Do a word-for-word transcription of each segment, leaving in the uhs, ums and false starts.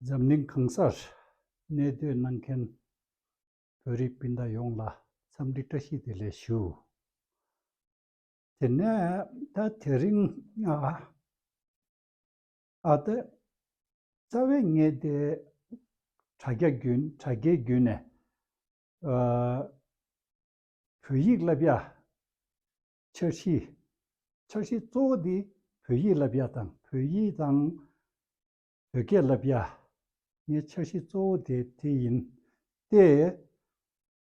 འཛམ་གླིང་གང་སར་གནས་སྡོད་གནང་མཁན་བོད་རིགས་སྤུན་ཟླ་ཡོངས་ལ་འཚམས་འདྲི་བཀྲ་ཤིས་བདེ་ལེགས་ཞུ། དེ་ནས་ད་དེ་རིང་ཨ་ཨ་ད་རྩ་བའི་ངས་དེ་དྲ་རྒྱ་བརྒྱུད་དྲ་རྒྱའི་བརྒྱུད་ནས་ཨ། བོད་ཡིག་བསླབ་ཡ། འཆར་གཞི། འཆར་གཞི་གཙོ་བོ་འདི་བོད་ཡིག་བསླབ་ཡ་དང་བོད་ཡིག་དང་བོད་སྐད་བསླབ་ཡ། ངའི་འཆར་གཞི་གཙོ་བོ་དེ་དེ་ཡིན། ཏེ།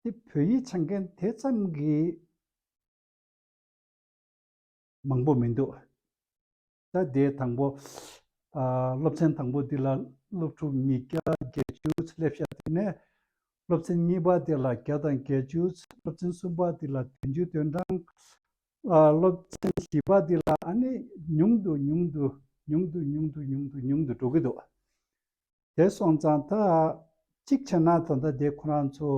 དེ་བོད་ཡིག་སྦྱང་མཁན་དེ་ཙམ་གྱིས་མང་པོ་མི་འདུག་ད་དེ་དང་པོ། ཨ། སློབ་ཚན་དང་པོ་འདི་ལ་སློབ་ཕྲུག་ཉིས་བརྒྱ་བརྒྱད་ཅུ་སླེབས་ཤག་དེ་ནས་སློབ་ཚན་གཉིས་པ་འདི་ལ་བརྒྱ་དང་བརྒྱད་ཅུ། སློབ་ཚན་གསུམ་པ་འདི་ལ་བདུན་ཅུ་དོན་གྲངས། ཨ། སློབ་ཚན་བཞི་པ་འདི་ལ་ཨ་ནི་ཉུང་དུ་ཉུང་དུ་ཉུང་དུ་ཉུང་དུ་ཉུང་དུ་ཉུང་དུ་འགྲོ་གི་འདུག་དེ་སོང་ཙང་ད་གཅིག་བྱས་ན་ད་ལྟ་དེ་ཁོ་རང་ཚོ་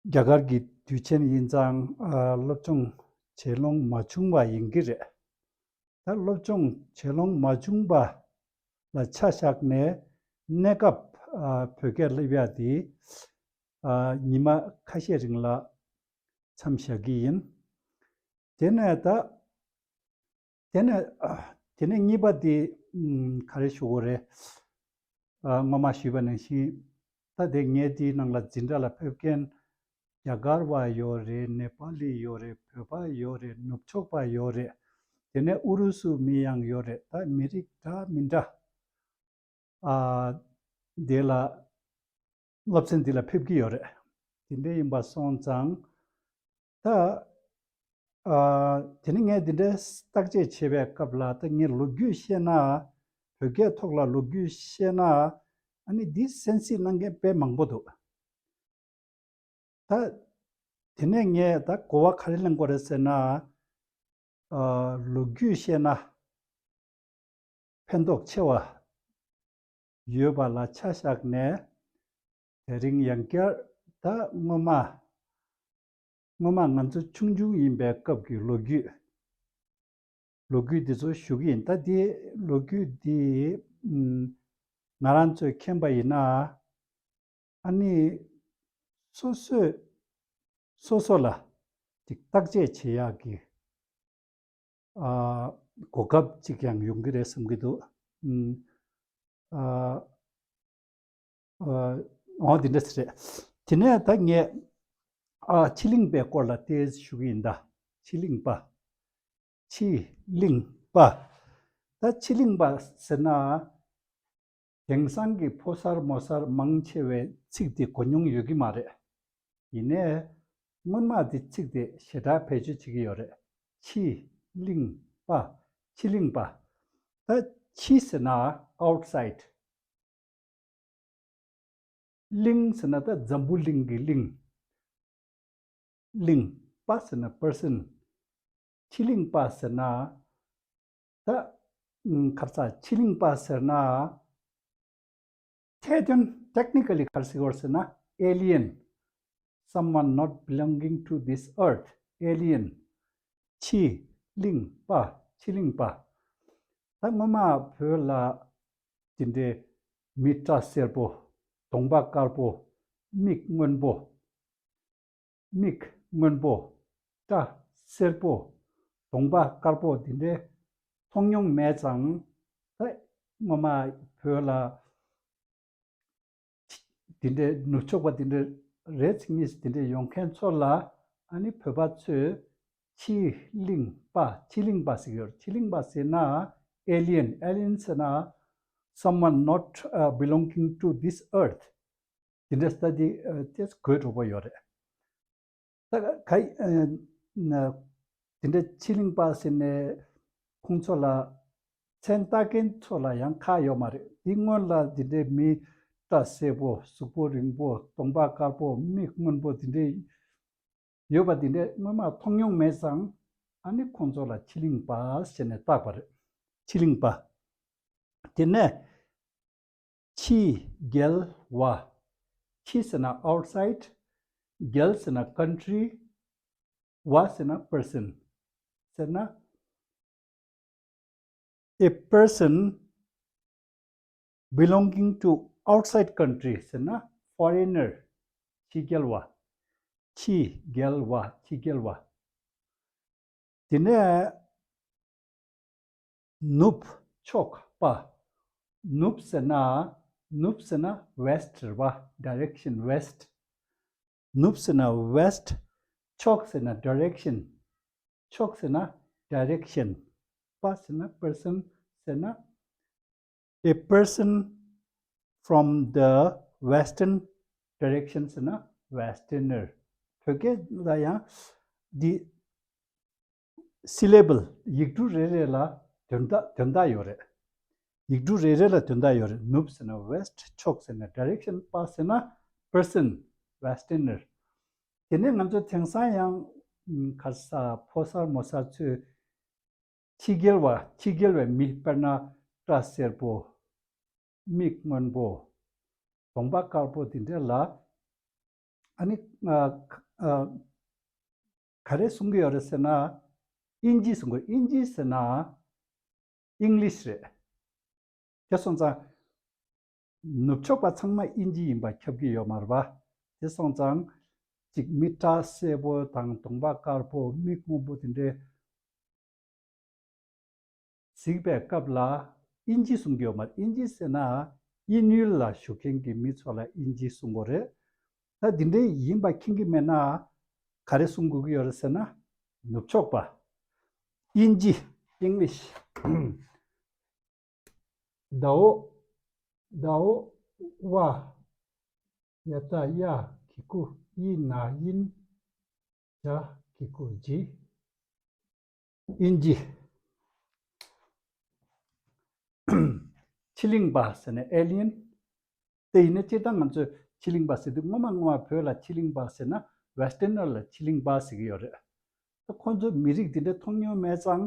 རྒྱ་གར་གྱི་དུས་ཆེན་ཡིན་ཙང་ཨ། སློབ་སྦྱོང་བྱེད་ལོང་མ་བྱུང་བ་ཡིན་གྱི་རེད། ད་སློབ་སྦྱོང་བྱེད་ལོང་མ་བྱུང་བ་ལ་ཆ་བཞག་ནས་གནས་སྐབས་ཨ། བོད་སྐད་སླེབས་ཡ་དེ་ཨ། ཉི་མ་ཁ་ཤས་རིང་ལ་མཚམས་བཞག་གི་ཡིན། དེ་ནས་ད། དེ་ནས་ཨ། དེ་ནས་གཉིས་པ་དེ་ཨམ། ག་རེ་ཞུ་དགོས་རེད། ཨ། སྔོན་མ་ཞུས་པ་ནང་བཞིན་ད་དེ་ངས་དེའི་ནང་ལ་འཛིན་གྲྭ་ལ་ཕེབས་མཁན་རྒྱ་གར་བ་ཡོད་རེད། ནེ་པ་ལི་ཡོད་རེད། བོད་པ་ཡོད་རེད། ནུབ་ཕྱོགས་པ་ཡོད་རེད། དེ་ནས་ཨུ་རུ་སུ་མི་ཡང་ཡོད་རེད། ད་མི་རིགས་འདྲ་མི་འདྲ། ཨ། འདི་ལ་སློབ་ཚན་འདི་ལ་ཕེབས་ཀྱི་ཡོད་རེད། དེ་འདྲ་ཡིན་པ་སོང་ཙང་ད། ཨ། དེ་ནི་ངས་འདི་འདྲའི་བརྟག་དཔྱད་བྱེད་པའི་སྐབས་ལ་ད་ངས་ལོ་རྒྱུས་བཤད་ན། བོད་སྐད་ཐོག་ལ་ལོ་རྒྱུས་བཤད་ན། ཨ་ནི་འདི་གསན་གཟིགས་གནང་མཁན་དཔེ་མང་པོ་འདུག་ད། དེ་ནས་ངས་ད་གོ་བ་ག་རེ་ལེན་དགོས་རེད་ཟེར་ན། ཨ། ལོ་རྒྱུས་བཤད་ན་ཕན་ཐོགས་ཆེ་བ་ཡོད་པ་ལ་ཆ་བཞག་ནས། དེ་རིང་ཡང་བསྐྱར་ད་སྔོན་མ། སྔོན་མ་ང་ཚོ་ཆུང་ཆུང་ཡིན་པའི་སྐབས་ཀྱི་ལོ་རྒྱུས། ལོ་རྒྱུས་འདི་ཚོ་ཞུ་གི་ཡིན། ད་འདི་ལོ་རྒྱུས་འདི་ཨམ། ང་རང་ཚོས་མཁྱེན་པ་ཡིན་ན། ཨ་ནི་སོ་སོས་སོ་སོ་ལ་ཅིག་བརྟག་དཔྱད་བྱེད་ཡག་གི་ཨ། གོ་སྐབས་ཅིག་ཀྱང་ཡོང་གི་རེད་བསམ་གྱི་འདུག་ཨམ། ཨ། ཨ། འོ་འདི་འདྲ་ཞིག་རེད། དེ་ནས་ད་ངས་ཨ། ཕྱི་གླིང་པའི་སྐོར་ལ་ཏོག་ཙམ་ཞུ་གི་ཡིན་ད། ཕྱི་གླིང་པ། ཕྱི་གླིང་པ། ད་ཕྱི་གླིང་པ་ཟེར་ན། དེང་སང་གི་ཕོ་གསར་མོ་གསར་མང་ཆེ་བས་ཚིག་དེ་གོ་མྱོང་ཡོད་ཀྱི་མ་རེད། ཡིན་ནའི། སྔོན་མ་དེ་ཚིག་དེ་ཞེ་དྲག་བེད་སྤྱོད་བྱེད་ཀྱི་ཡོད་རེད། ཕྱི་གླིང་པ། ཕྱི་གླིང་པ། ད་ཕྱི་ཟེར་ན་outside། གླིང་ཟེར་ན་ད་འཛམ་བུ་གླིང་གི་གླིང་། གླིང་། པ་ཟེར་ན་person། ཕྱི་གླིང་པ་ཟེར་ན། ད་ཨུམ། ཁ་སང་ཕྱི་གླིང་པ་ཟེར་ན། ཐད་དོན་technically་ག་རེ་ཟེར་དགོས་ཟེར་ན། alien། someone not belonging to this earth། alien། ཕྱི་གླིང་པ། ཕྱི་གླིང་པ། ད་སྔོན་མ་བོད་ལ་དེ་འདྲའི་མི་སྐྲ་སེར་པོ། གདོང་པ་དཀར་པོ། མིག་སྔོན་པོ། མིག་སྔོན་པོ། སྐྲ་སེར་པོ། གདོང་པ་དཀར་པོ་དེ་འདྲའི་མཐོང་མྱོང་མེད་ཙང་། ད་སྔོན་མ་བོད་ལ་དེ་འདྲའི་ནུབ་ཕྱོགས་པ་དེ་འདྲའི་རེ་ཚིག་གཉིས་དེ་འདྲའི་ཡོང་མཁན་ཚོ་ལ། ཨ་ནི་བོད་པ་ཚོས་ཕྱི་གླིང་པ། ཕྱི་གླིང་པ་ཟེར་གྱི་ཡོད་རེད། ཕྱི་གླིང་པ་ཟེར་ན། alien། alien་ཟེར་ན། someone not uh, belonging to this earth། དེ་འདྲ་ས་དེ་ཨ། ཏོག་ཙམ་དགོད་བྲོ་པོ་ཡོད་རེད། ད་ག་ཨ། ན། དེ་འདྲ་ཕྱི་གླིང་པ་ཟེར་ནས་ཁོང་ཚོ་ལ་མཚན་བཏགས་མཁན་ཚོ་ལ་ཡང་ཁག་ཡོད་མ་རེད། དེ་སྔོན་ལ་དེ་འདྲའི་མི་སྐྲ་སེར་པོ། གཟུགས་པོ་རིང་པོ། གདོང་པ་དཀར་པོ། མིག་སྔོན་པོ་དེ་འདྲའི་ཡོད་པ་དེ་འདྲ་སྔོན་མ་མཐོང་མྱོང་མེད་ཙང་། ཨ་ནི་ཁོང་ཚོ་ལ་ཕྱི་གླིང་པ་ཟེར་ནས་བཏགས་པ་རེད། ཕྱི་གླིང་པ། དེ་ནས་ཕྱི་རྒྱལ་བ། ཕྱི་ཟེར་ན་outside། རྒྱལ་ཟེར་ན་country། བ་ཟེར་ན་person། ཟེར་ན། A person belonging to outside country ཟེར་ན་foreigner། ཕྱི་རྒྱལ་བ། ཕྱི་རྒྱལ་བ། ཕྱི་རྒྱལ་བ། དེ་ནས་ནུབ་ཕྱོགས་པ། ནུབ་ཟེར་ན། ནུབ་ཟེར་ན་west རེད་བ། direction west། ནུབ་ཟེར་ན་west། ཕྱོགས་ཟེར་ན་direction། ཕྱོགས་ཟེར་ན་direction། པ་ཟེར་ན་person ཟེར་ན། A person from the western direction ཟེར་ན་westerner། བོད་སྐད་ལ་ཡང་འདི་syllable ཡིག་འབྲུ་རེ་རེ་ལ་དོན་དག་དོན་དག་ཡོད་རེད། ཡིག་འབྲུ་རེ་རེ་ལ་དོན་དག་ཡོད་རེད། ནུབ་ཟེར་ན་west། ཕྱོགས་ཟེར་ན་direction། པ་ཟེར་ན་person། westerner། དེ་ནས་ང་ཚོ་དེང་སང་ཡང་ཁ་ས་ཕོ་གསར་མོ་གསར་ཚོས་ཕྱི་རྒྱལ་བ། ཕྱི་རྒྱལ་བའི་མི། དཔེར་ན་སྐྲ་སེར་པོ། མིག་སྔོན་པོ། གདོང་པ་དཀར་པོ་དེ་འདྲ་ལ་ཨ་ནི་ཨ་ཨ་ག་རེ་གསུང་གི་ཡོད་རེད་ཟེར་ན། དབྱིན་ཇི་གསུང་གི། དབྱིན་ཇི་ཟེར་ན་English རེད། དེ་སོང་ཙང་ནུབ་ཕྱོགས་པ་ཚང་མ་དབྱིན་ཇི་ཡིན་པ་ཁྱབ་ཀྱི་ཡོད་མ་རེད་པ། དེ་སོང་ཙང་ཅིག་མི་སྐྲ་སེར་པོ་དང་གདོང་པ་དཀར་པོ་མིག་སྔོན་པོ་དེ་འདྲའི་གཟིགས་པའི་སྐབས་ལ་དབྱིན་ཇི་གསུང་གི་ཡོད་མ་རེད། དབྱིན་ཇི་ཟེར་ན་དབྱིན་ཡུལ་ལ་བཞུགས་མཁན་གྱི་མི་ཚོ་ལ་དབྱིན་ཇི་གསུང་གི་རེད། ད་འདི་འདྲའི་ཡིན་པ་མཁྱེན་གྱི་མེད་ན་ག་རེ་གསུང་དགོས་ཀྱི་ཡོད་རེད་ཟེར་ན། ནུབ་ཕྱོགས་པ། དབྱིན་ཇི། English། ཟླ་བོ། ཟླ་བོ། ཝ། ཡ་ཏ་ཡ། གི་གུ་ཡི། ན་དབྱིན། ཇ། གི་གུ་ཇི། དབྱིན་ཇི། ཕྱི་གླིང་པ་ཟེར་ནས་alien། དེ་ཡིན་ན་སྤྱིར་བཏང་ང་ཚོས་ཕྱི་གླིང་པ་ཟེར་དུས་སྔོན་མ་སྔོན་མ་བོད་ལ་ཕྱི་གླིང་པ་ཟེར་ན་westerner ལ་ཕྱི་གླིང་པ་ཟེར་གྱི་ཡོད་རེད། ད་ཁོང་ཚོས་མི་རིགས་འདི་འདྲ་མཐོང་མྱོང་མེད་ཙང་།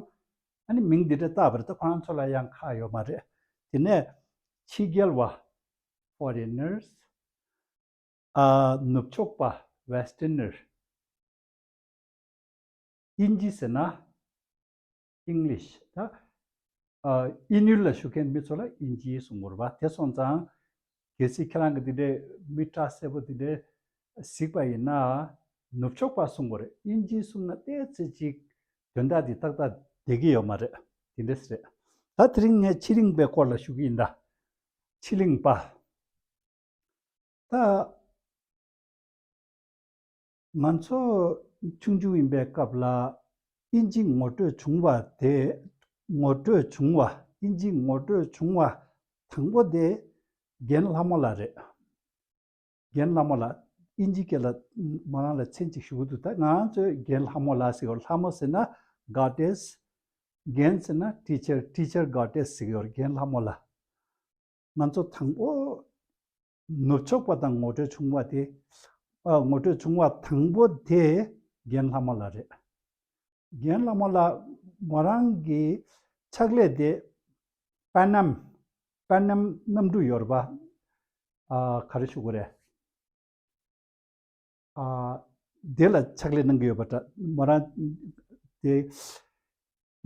ཨ་ནི་མིང་འདི་འདྲ་བཏགས་པ་རེད། ད་ཁོ་རང་ཚོ་ལ་ཡང་ཁག་ཡོད་མ་རེད། དེ་ནས་ཕྱི་རྒྱལ་བ། foreigners། ཨ། ནུབ་ཕྱོགས་པ། westerner། དབྱིན་ཇི་ཟེར་ན་English། ད་ཨ་དབྱིན་ཡུལ་ལ་བཞུགས་མཁན་མི་ཚོ་ལ་དབྱིན་ཇི་གསུང་གི་རེད་པ། དེ་སོང་ཙང་གལ་སྲིད་ཁྱེད་རང་གིས་འདི་འདྲའི་མི་སྐྲ་སེར་པོ་འདི་འདྲའི་གཟིགས་པ་ཡིན་ན་ནུབ་ཕྱོགས་པ་གསུང་གི་རེད། དབྱིན་ཇི་གསུང་ན་ཏོག་ཙམ་ཅིག་དོན་དག་འདི་ཏག་ཏག་བསྡད་ཀྱི་ཡོད་མ་རེད། དེ་འདྲས་རེད། ད་དེ་རིང་ངས་ཕྱི་གླིང་པའི་སྐོར་ལ་ཞུ་གི་ཡིན་ད། ཕྱི་གླིང་པ། ད་ང་ཚོ་ཆུང་ཆུང་ཡིན་པའི་སྐབས་ལ་དབྱིན་ཇི་ངོ་སྤྲོད་བྱུང་བ་དེ། ངོ་སྤྲོད་བྱུང་བ། དབྱིན་ཇི་ངོ་སྤྲོད་བྱུང་བ་དང་པོ་དེ་རྒན་ལྷ་མོ་ལགས་རེད། རྒན་ལྷ་མོ་ལགས། དབྱིན་ཇི་སྐད་ལ་མོ་རང་ལ་མཚན་གཅིག་ཞུ་གི་འདུག་ད་ང་རང་ཚོས་རྒན་ལྷ་མོ་ལགས་ཟེར་གི་ཡོད། ལྷ་མོ་ཟེར་ན་goddess། རྒན་ཟེར་ན་teacher། teacher goddess ཟེར་གི་ཡོད། རྒན་ལྷ་མོ་ལགས། ང་ཚོ་དང་པོ་ནུབ་ཕྱོགས་པ་དང་ངོ་སྤྲོད་བྱུང་བ་དེ། ཨ། ངོ་སྤྲོད་བྱུང་བ་དང་པོ་དེ་རྒན་ལྷ་མོ་ལགས་རེད། རྒན་ལྷ་མོ་ལགས་མོ་རང་གི་ཕྱག་ལས་དེ་པ་ནམ། པ་ནམ་གནམ་གྲུ་ཡོད་རེད་པ། ཨ། ག་རེ་ཞུ་དགོས་རེད། ཨ། དེ་ལ་ཕྱག་ལས་གནང་གི་ཡོད་པ་འདྲ། མོ་རང་དེ་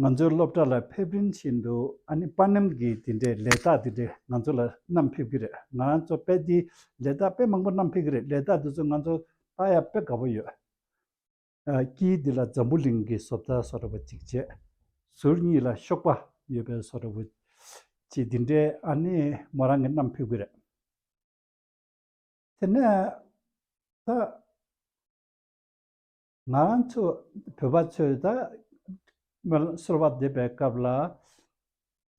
ང་ཚོའི་སློབ་གྲྭ་ལ་ཕེབས་རིམ་བཞིན་དུ་ཨ་ནི་པ་ནམ་གྱི་དེ་འདྲའི་ལས་རྟགས་དེ་འདྲའི་ང་ཚོ་ལ་བསྣམས་ཕེབས་ཀྱི་རེད། ང་རང་ཚོ་དཔེ་དེ་ལས་རྟགས་དཔེ་མང་པོ་བསྣམས་ཕེབས་ཀྱི་རེད། ལས་རྟགས་དེ་ཚོ་ང་ཚོ་ལྟ་ཡ་དཔེ་དགའ་པོ་ཡོད། ཨ། དཀྱིལ་འདི་ལ་འཛམ་བུ་གླིང་གི་བཟོ་ལྟ་བཟོ་འདྲ་པོ་གཅིག་བྱས། ཟུར་གཉིས་ལ་གཤོག་པ་ཡོད་པའི་བཟོ་འདྲ་པོ་གཅིག་འདི་འདྲའི་ཨ་ནི་མོ་རང་གིས་བསྣམས་ཕེབས་ཀྱི་རེད། དེ་ནས་ད་ང་རང་ཚོ་བོད་པ་ཚོས་ད་སྨོན་གསོལ་བ་འདེབས་པའི་སྐབས་ལ།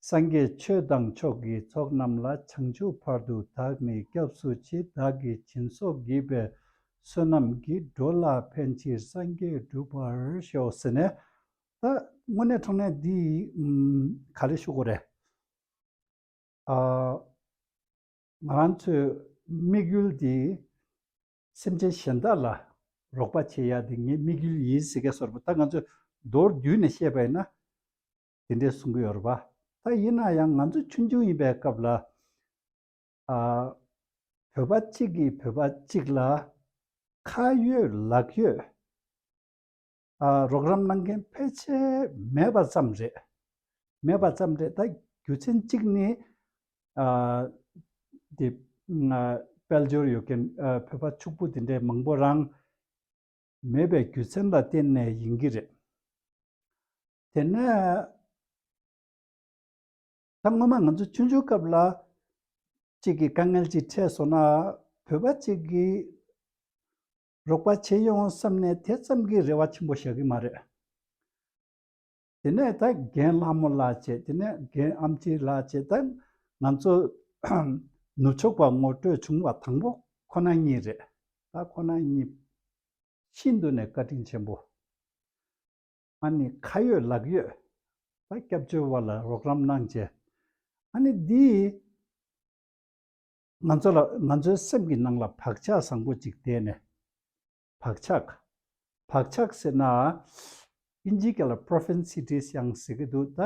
སངས་རྒྱས་ཆོས་དང་ཕྱོགས་ཀྱི་ཚོགས་རྣམས་ལ། བྱང་ཆུབ་བར་དུ་བདག་ནི་སྐྱབས་སུ་མཆི། བདག་གིས་སྦྱིན་སོགས་བགྱིས་པའི་བསོད་ནམས་ཀྱིས། འགྲོ་ལ་ཕན་ཕྱིར་སངས་རྒྱས་འགྲུབ་པར་ཤོག་ཟེར་ནས། ད་དངོས་གནས་དྲང་གནས་འདི་ཨམ་ག་རེ་ཞུ་དགོས་རེད། ཨ། ང་རང་ཚོའི་དམིགས་ཡུལ་འདི་སེམས་ཅན་གཞན་དག་ལ་རོགས་པ་བྱེད་ཡ་འདི་ངའི་དམིགས་ཡུལ་ཡིན་ཟེར་མཁན་བཟོ་འདྲ་པོ། ད་ང་ཚོས་མདོར་བསྡུས་ནས་བཤད་པ་ཡིན་ན་དེ་འདྲས་གསུང་གི་ཡོད་རེད་པ། ད་ཡིན་ན་ཡང་ང་ཚོ་ཆུང་ཆུང་ཡིན་པའི་སྐབས་ལ། ཨ། བོད་པ་གཅིག་གིས་བོད་པ་གཅིག་ལ་ཁ་ཡོད་ལག་ཡོད། ཨ། རོགས་རམ་གནང་མཁན་ཕལ་ཆེར་མེད་པ་ཙམ་རེད། མེད་པ་ཙམ་རེད། ད་རྒྱུ་མཚན་གཅིག་ནི། ཨ། དེ་དཔལ་འབྱོར་ཡོད་མཁན་བོད་པ་ཕྱུག་པོ་དེ་འདྲའི་མང་པོ་རང་མེད་པའི་རྒྱུ་མཚན་ལ་བརྟེན་ནས་ཡིན་གྱི་རེད། དེ་ནས་ད་སྔོན་མ་ང་ཚོ་ཆུང་ཆུང་སྐབས་ལ་གཅིག་གི་དཀའ་ངལ་ཅིག་འཕྲད་སོང་ན་བོད་པ་གཅིག་གིས་རོགས་པ་བྱེད་ཡོང་བསམ་ནས་དེ་ཙམ་གྱི་རེ་བ་ཆེན་པོ་བཞག་གི་མ་རེད། དེ་ནས་ད་རྒན་ལྷ་མོ་ལགས་བྱས། དེ་ནས་རྒན་ཨམ་ཆི་ལགས་བྱས། ད་ང་ཚོ་ནུབ་ཕྱོགས་པ་ངོ་སྤྲོད་བྱུང་བ་དང་པོ་ཁོ་ན་གཉིས་རེད། ད་ཁོ་ན་གཉིས་ཤིན་ཏུ་ནས་བཀའ་དྲིན་ཆེན་པོ། ཨ་ནི་ཁ་ཡོད་ལག་ཡོད་ད་སྐྱབས་བཅོལ་བ་ལ་རོགས་རམ་གནང་བྱས། ཨ་ནི་འདིས་ང་ཚོ་ལ་ང་ཚོའི་སེམས་ཀྱི་ནང་ལ་བག་ཆགས་བཟང་པོ་ཅིག་བསྡད་ནས། བག་ཆགས། བག་ཆགས་ཟེར་ན་ཨིན་ཇི་སྐད་ལ་པོ་རོ་ཕེན་སི་ཊིས་ཡང་ཟེར་གྱི་འདུག་ད་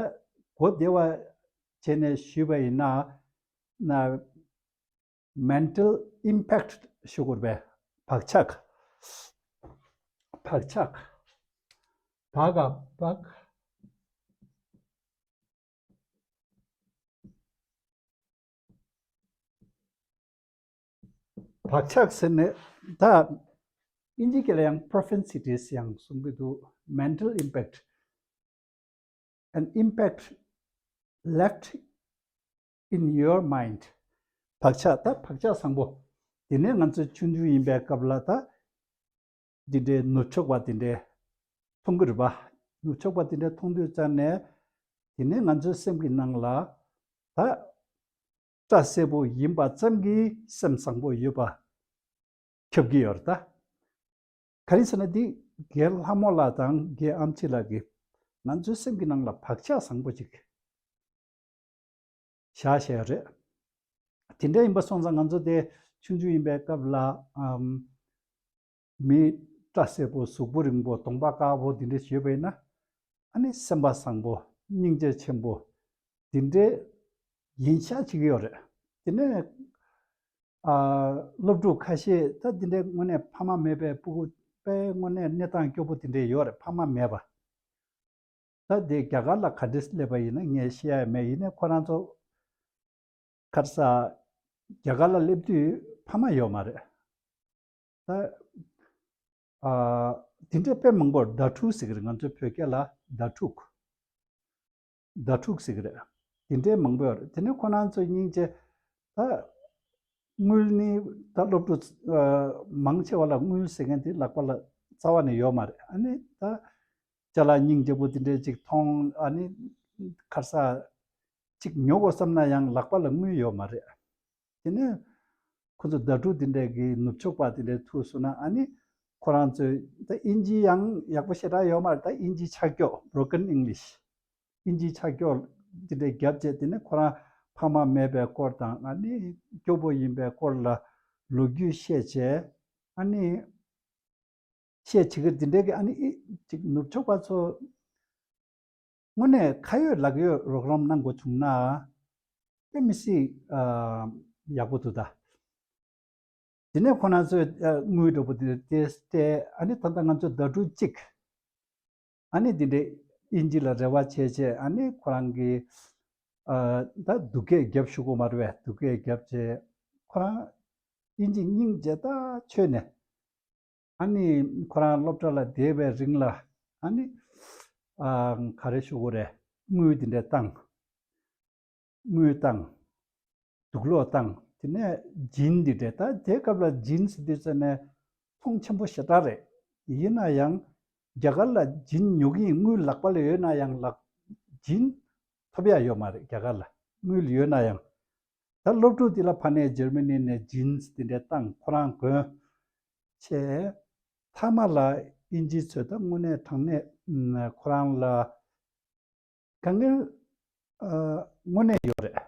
གོ་བདེ་བ་བྱས་ནས་ཞུས་པ་ཡིན་ན་ན། མེན་ཊལ་ཨིམ་པེག་ཊི་ཞུ་དགོས་པས། བག་ཆགས། བག་ཆགས། བག་ག་བག་བག་ཆགས་ཟེར་ནས་ད་ཨིན་ཇི་སྐད་ལ་ཡང་པོ་རོ་ཕེན་སི་ཊིས་ཡང་གསུང་གི་འདུག་མེན་ཊལ་ཨིམ་པེག་ཊི། An impact left in your mind. བག་ཆགས། ད་བག་ཆགས་བཟང་པོ། དེ་ནས་ང་ཚོ་ཆུང་ཆུང་ཡིན་པའི་སྐབས་ལ་ད་འདི་འདྲའི་ནུབ་ཕྱོགས་པ་དེ་འདྲའི་མཐོང་གི་རེད་པ། ནུབ་ཕྱོགས་པ་དེ་འདྲའི་མཐོང་དུས་ཙམ་ནས་དེ་ནས་ང་ཚོའི་སེམས་ཀྱི་ནང་ལ་ད་སྐྲ་སེར་པོ་ཡིན་པ་ཙམ་གྱིས་སེམས་བཟང་པོ་ཡོད་པ་ཁྱབ་ཀྱི་ཡོད་རེད་ད། ག་རེ་ཟེར་ན་འདི་རྒན་ལྷ་མོ་ལགས་དང་རྒན་ཨམ་ཆི་ལགས་ཀྱིས་ང་ཚོའི་སེམས་ཀྱི་ནང་ལ་བག་ཆགས་བཟང་པོ་ཅིག་བཞག་བཞག་ཡོད་རེད། དེ་འདྲ་ཡིན་པ་སོང་ཙང་ང་ཚོ་དེ་ཆུང་ཆུང་ཡིན་པའི་སྐབས་ལ་ཨམ། མི་སྐྲ་སེར་པོ་གཟུགས་པོ་རིང་པོ་གདོང་པ་དཀར་པོ་འདི་འདྲ་ཞིག་ཡོད་པ་ཡིན་ན། ཨ་ནི་སེམས་པ་བཟང་པོ་སྙིང་རྗེ་ཆེན་པོ་འདི་འདྲའི་ཡིན་ཤག་བྱེད་ཀྱི་ཡོད་རེད། དེ་ནས་ཨ། སློབ་ཕྲུག་ཁ་ཤས་ད་འདི་འདྲའི་དངོས་གནས་ཕ་མ་མེད་པའི་སྤུ་གུ་དཔེ་དངོས་གནས་གནས་སྟངས་སྐྱོ་པོ་དེ་འདྲས་ཡོད་རེད། ཕ་མ་མེད་པ། ད་དེ་རྒྱ་གར་ལ་ག་འདྲས་སླེབས་པ་ཡིན་ན་ངས་ཤེས་ཡ་མེད། ཡིན་ནའི་ཁོ་རང་ཚོ་ག་རེ་ཟ། རྒྱ་གར་ལ་སླེབས་དུས་ཕ་མ་ཡོད་མ་རེད། ད་ཨ། དེ་འདྲས་དཔེ་མང་པོ་ཟླ་ཕྲུག་ཟེར་གི་རེད། ང་ཚོའི་བོད་སྐད་ལ་ཟླ་ཕྲུག་ཟླ་ཕྲུག་ཟེར་གི་རེད། དེ་འདྲའི་མང་པོ་ཡོད་རེད། དེ་ནས་ཁོ་རང་ཚོ་སྙིང་རྗེ། ད་དངུལ་ནི་ད་སློབ་ཕྲུག་ཨ། མང་ཆེ་བ་ལ་དངུལ་ཟེར་མཁན་དེ་ལག་པ་ལ་རྩ་བ་ནས་ཡོད་མ་རེད། ཨ་ནི་ད་ཅ་ལག་སྙིང་རྗེ་པོ་དེ་འདྲས་ཅིག་མཐོང་། ཨ་ནི་ག་རེ་ཟ། ཅིག་ཉོ་དགོས་བསམ་ན་ཡང་ལག་པ་ལ་དངུལ་ཡོད་མ་རེད། དེ་ནས་ཁོ་ཚོ་ཟླ་ཕྲུག་དེ་འདྲས་ཀྱི་ནུབ་ཕྱོགས་པ་དེ་འདྲས་ཐུག་སོང་ན། ཨ་ནི་ཁོ་རང་ཚོས་ད་ཨིན་ཇི་ཡང་ཡག་པོ་ཞེ་དྲག་ཡོད་མ་རེད། ད་ཨིན་ཇི་ཆ་སྐྱོ། Broken English། ཨིན་ཇི་ཆ་སྐྱོ་དེ་འདྲས་བརྒྱབ་བྱས། དེ་ནས་ཁོ་རང་ཕ་མ་མེད་པའི་སྐོར་དང་། ཨ་ནི་སྐྱོ་པོ་ཡིན་པའི་སྐོར་ལ་ལོ་རྒྱུས་བཤད་བྱས། ཨ་ནི་བཤད་བྱེད་ཀྱི་འདི་འདྲའི་གི། ཨ་ནི་ཨི་ཅིག་ནུབ་ཕྱོགས་པ་ཚོ་དངོས་གནས་ཁ་ཡོད་ལག་ཡོད་རོགས་རམ་གནང་དགོས་བྱུང་ན་དཔེ་མི་སྲིད་ཨ། ཡག་པོ་འདུག་ད། དེ་ནས་ཁོ་རང་ཚོས་ཨ། དངུལ་འདྲ་པོ་དེ་འདྲ་སྤྲད། ཨ་ནི་ད་ལྟ་ང་ཚོ་ཟླ་ཕྲུག་གཅིག་ཨ་ནི་འདི་འདྲའི་ཨིན་ཇི་ལ་རེ་བ་བྱས་བྱས། ཨ་ནི་ཁོ་རང་གི་ཨ། ད་སྡུག་སྐད་རྒྱབ་ཞུ་དགོས་མ་རེད་པས། སྡུག་སྐད་རྒྱབ་བྱས་ཁོ་རང་ཨིན་ཇི་སྙིང་རྗེ་ད་ཆོད་ནས། ཨ་ནི་ཁོ་རང་སློབ་གྲྭ་ལ་བསྡད་པའི་རིང་ལ། ཨ་ནི་ཨ། ག་རེ་ཞུ་དགོས་རེད། དངུལ་འདི་འདྲ་བཏང་། དངུལ་བཏང་། དུག་ལོག་བཏང་། དེ་ནས་ཇིན་འདི་འདྲ། ད་དེ་སྐབས་ལ་ཇིན་ཟེར་དུས་ཙམ་ནས་མཐོང་ཆེན་པོ་ཞེ་དྲག་རེད། ཡིན་ན་ཡང་རྒྱ་གར་ལ་ཇིན་ཉོ་གི་ཡིན། དངུལ་ལག་པ་ལ་ཡོད་ན་ཡང་ལག་ཇིན་ཐོབ་ཡ་ཡོད་མ་རེད། རྒྱ་གར་ལ་དངུལ་ཡོད་ན་ཡང་། ད་སློབ་ཕྲུག་དེ་ལ་ཕ་ནས་འཇར་མ་ནི་ནས་ཇིན་དེ་འདྲ་བཏང་། ཁོ་རང་གོན་བྱས། མཐའ་མ་ལ་ཨིན་ཇི་ཚོས་ད་དངོས་གནས་དྲང་གནས་ཁོ་རང་ལ་དཀའ་ངལ་ཨ། དངོས་གནས་ཡོད་རེད།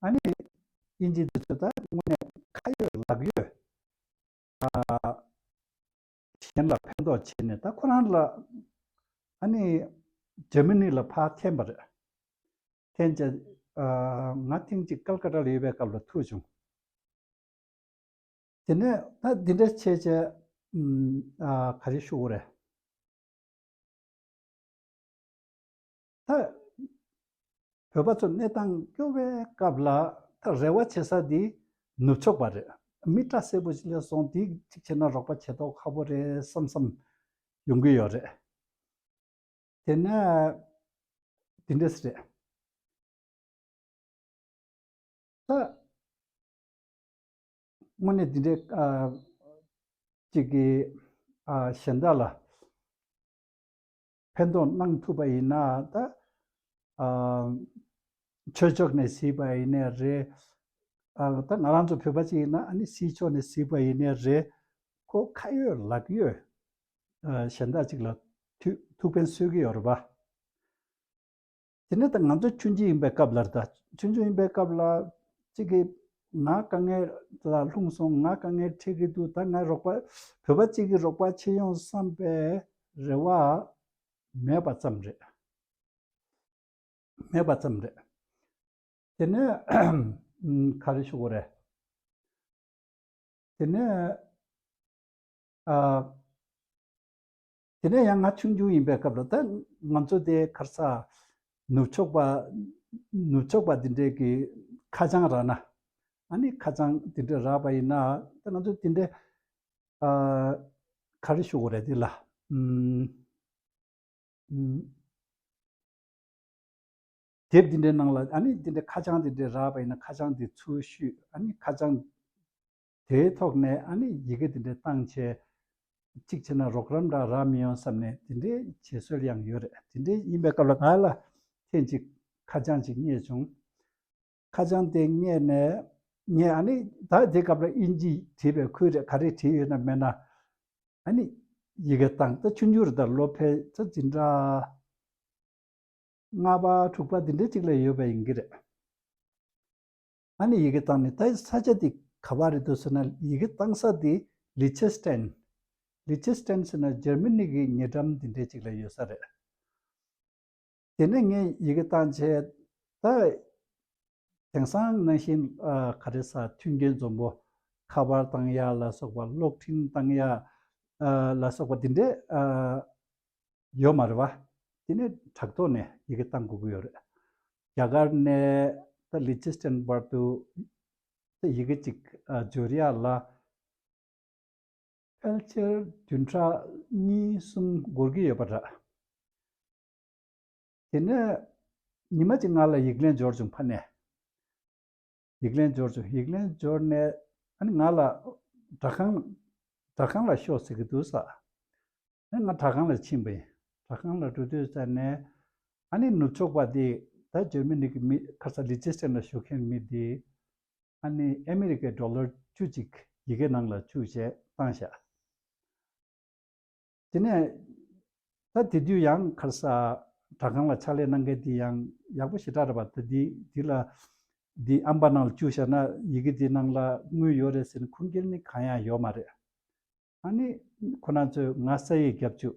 ཨ་ནི་ཨིན་ཇི་དེ་ཚོ་ད་དངོས་གནས་ཁ་ཡོད་ལག་ཡོད་ཨ། གཞན་ལ་ཕན་ཐོགས་བྱས་ནས། ད་ཁོ་རང་ལ་ཨ་ནི་འཇར་མ་ནི་ལ་ཕར་འཐེན་པ་རེད། འཐེན་བྱས་ཨ། ང་ཐེངས་གཅིག་ཀལ་ཀ་ཏ་ལ་ཡོད་པའི་སྐབས་ལ་ཐུག་བྱུང་། དེ་ནས་ད་འདི་འདྲ་བྱས་བྱས་ཨ། ག་རེ་ཞུ་དགོས་རེད། ད་བོད་པ་ཚོ་གནས་སྟངས་སྐྱོ་བའི་སྐབས་ལ་ད་རེ་བ་བྱེད་ས་འདི་ ནུབ་ཕྱོགས་པ་རེད། མི་སྐྲ་སེར་པོ་ཞིག་ལ་སོང་དེ་གཅིག་བྱས་ན་རོགས་པ་བྱེད་མདོག་ཁ་པོ་རེད་བསམ་བསམ་ཡོང་གི་ཡོད་རེད། དེ་ནས་དེ་འདྲས་རེད། ད་དངོས་གནས་འདི་འདྲའི་ཨ་གཅིག་གིས་ཨ་གཞན་དག་ལ་ཕན་ཐོགས་གནང་ཐུབ་པ་ཡིན་ན། ད་ཨ་ཆོས་ཕྱོགས་ནས་གཟིགས་པ་ཡིན་ནའི་རེད། ཨ་ད་ང་རང་ཚོ་བོད་པ་གཅིག་ཡིན་ན་ཨ་ནི་སྲིད་ཕྱོགས་ནས་གཟིགས་པ་ཡིན་ནའི་རེད། ཁོ་ཁ་ཡོད་ལག་ཡོད་ཨ་གཞན་དག་ཅིག་ལ་ཐུགས་ཐུགས་ཕན་གསོས་ཀྱི་ཡོད་རེད་པ། དེ་ནས་ད་ང་ཚོ་ཆུང་ཆུང་ཡིན་པའི་སྐབས་ལ། ད་ཆུང་ཆུང་ཡིན་པའི་སྐབས་ལ་གཅིག་གིས་ང་དཀའ་ངལ་ལ་ལྷུང་སོང་། ང་དཀའ་ངལ་འཕྲད་ཀྱི་འདུག་ད་ང་རོགས་པ་བོད་པ་གཅིག་གིས་རོགས་པ་བྱེད་ཡོང་བསམ་པའི་རེ་བ་མེད་པ་ཙམ་རེད། མེད་པ་ཙམ་རེད། དེ་ནས་ག་རེ་ཞུ་དགོས་རེད། དེ་ནས་ཨ། དེ་ནས་ཡང་ང་ཆུང་ཆུང་ཡིན་པའི་སྐབས་ལ། ད་ང་ཚོ་དེ་ག་རེ་ཟ་ནུབ་ཕྱོགས་པ་ནུབ་ཕྱོགས་པ་དེ་འདྲས་ཀྱི་ཁ་བྱང་རག་ན། ཨ་ནི་ཁ་བྱང་དེ་འདྲས་རག་པ་ཡིན་ན། ད་ང་ཚོ་དེ་འདྲས་ཨ་ག་རེ་ཞུ་དགོས་རེད་དེ་ལ། ཨུམ། ཨུམ། དེབ་འདི་འདྲའི་ནང་ལ་ཨ་ནི་འདི་འདྲའི་ཁ་བྱང་འདི་འདྲའི་རག་པ་ཡིན་ན། ཁ་བྱང་འདི་ཚུར་བཤུས། ཨ་ནི་ཁ་བྱང་དེའི་ཐོག་ནས་ཨ་ནི་ཡི་གེ་འདི་འདྲའི་བཏང་བྱས། གཅིག་བྱས་ན་རོགས་རམ་འདྲ་རག་མི་ཡོང་བསམ་ནས་འདི་འདྲའི་བྱེད་སྲོལ་ཡང་ཡོད་རེད། འདི་འདྲའི་ཡིན་པའི་སྐབས་ལ་ང་ལ་ཐེངས་གཅིག་ཁ་བྱང་ཅིག་རྙེད་བྱུང་། ཁ་བྱང་དེ་རྙེད་ནས། ངས་ཨ་ནི་ད་དེ་སྐབས་ལ་དབྱིན་ཇི་བྲིས་པའི་ཁུལ་རེད། ག་རེ་བྲིས་ཡོད་ན་མེད་ན། ཨ་ནི་ཡི་གེ་བཏང་། ད་ཆུང་ཆུང་རེད། ད་ལོ་ཕལ་ཆེར་འཛིན་གྲྭ་ལྔ་པ་དྲུག་པ་འདི་འདྲའི་ཅིག་ལ་ཡོད་པ་ཡིན་གྱི་རེད། ཨ་ནི་ཡི་གེ་བཏང་ནས། ད་ས་ཆ་དེ་ག་པར་རེད་འདུག་ཟེར་ན། ཡི་གེ་བཏང་ས་དེ་ལི་ཆེ་སི་ཊན། ལི་ཆེ་སི་ཊན་ཟེར་ན་འཇར་མ་ནི་གི་ཉེ་འགྲམ་འདི་འདྲའི་ཅིག་ལ་ཡོད་ས་རེད། དེ་ནས་ངས་ཡི་གེ་བཏང་བྱས། ད་དེང་སང་ནང་བཞིན་ཨ་ག་རེ་ཟ་མཐུན་རྐྱེན་འཛོམས་པོ། ཁ་པར་བཏང་ཡ་ལ་སོགས་པ། གློག་འཕྲིན་བཏང་ཡ་ཨ་ལ་སོགས་པ་འདི་འདྲས་ཨ་ཡོད་མ་རེད་པ། དེ་ནས་དྲ་ཐོག་ནས་ཡི་གེ་བཏང་དགོས་ཀྱི་ཡོད་རེད། རྒྱ་གར་ནས་ད་ལི་ཆེ་སི་ཊན་བར་དུ་ད་ཡི་གེ་གཅིག་ཨ་འབྱོར་ཡ་ལ་ཕལ་ཆེར་བདུན་ཕྲག་གཉིས་གསུམ་འགོར་གྱི་ཡོད་པ་འདྲ། དེ་ནས་ཉི་མ་གཅིག་ང་ལ་ཡིག་ལན་འབྱོར་བྱུང་། ཕ་ནས་ཡིག་ལན་འབྱོར་བྱུང་། ཡིག་ལན་འབྱོར་ནས་ཨ་ནི་ང་ལ་དྲ་ཁང་དྲ་ཁང་ལ་ཤོག་ཟེར་གྱི་འདུག་ཟེར། ཨ་ནི་ང་དྲ་ཁང་ལ་ཕྱིན་པ་ཡིན། དྲ་ཁང་ལ་འགྲོ་དུས་ཙ་ནས་ཨ་ནི་ནུབ་ཕྱོགས་པ་དེ། ད་འཇར་མ་ནི་གི་མི། ཁ་སང་ལི་ཆེ་སི་ཊན་ལ་བཞུགས་མཁན་མི་དེ། ཨ་ནི་ཨ་མི་རི་ཀའི་ཌོ་ལར་བཅུ་གཅིག་ཡི་གེ་ནང་ལ་བཅུག་བྱས་བཏང་བཞག། དེ་ནས་ད་དེ་དུས་ཡང་ག་རེ་ཟ་དྲ་ཁང་ལ་ཕྱག་ལས་གནང་མཁན་དེ་ཡང་ཡག་པོ་ཞེ་དྲག་རེད་པ། ད་འདི་འདི་ལ་འདི་ཨམ་པ་ནང་ལ་བཅུག་བཞག་ན་ཡི་གེ་འདི་ནང་ལ་དངུལ་ཡོད་རེད་ཟེར་ནས་ཁུངས་སྐྱེལ་ནི་གང་ཡང་ཡོད་མ་རེད། ཨ་ནི་ཁོ་རང་ཚོས་ང་ས་ཡིག་བརྒྱབ་བཅུག་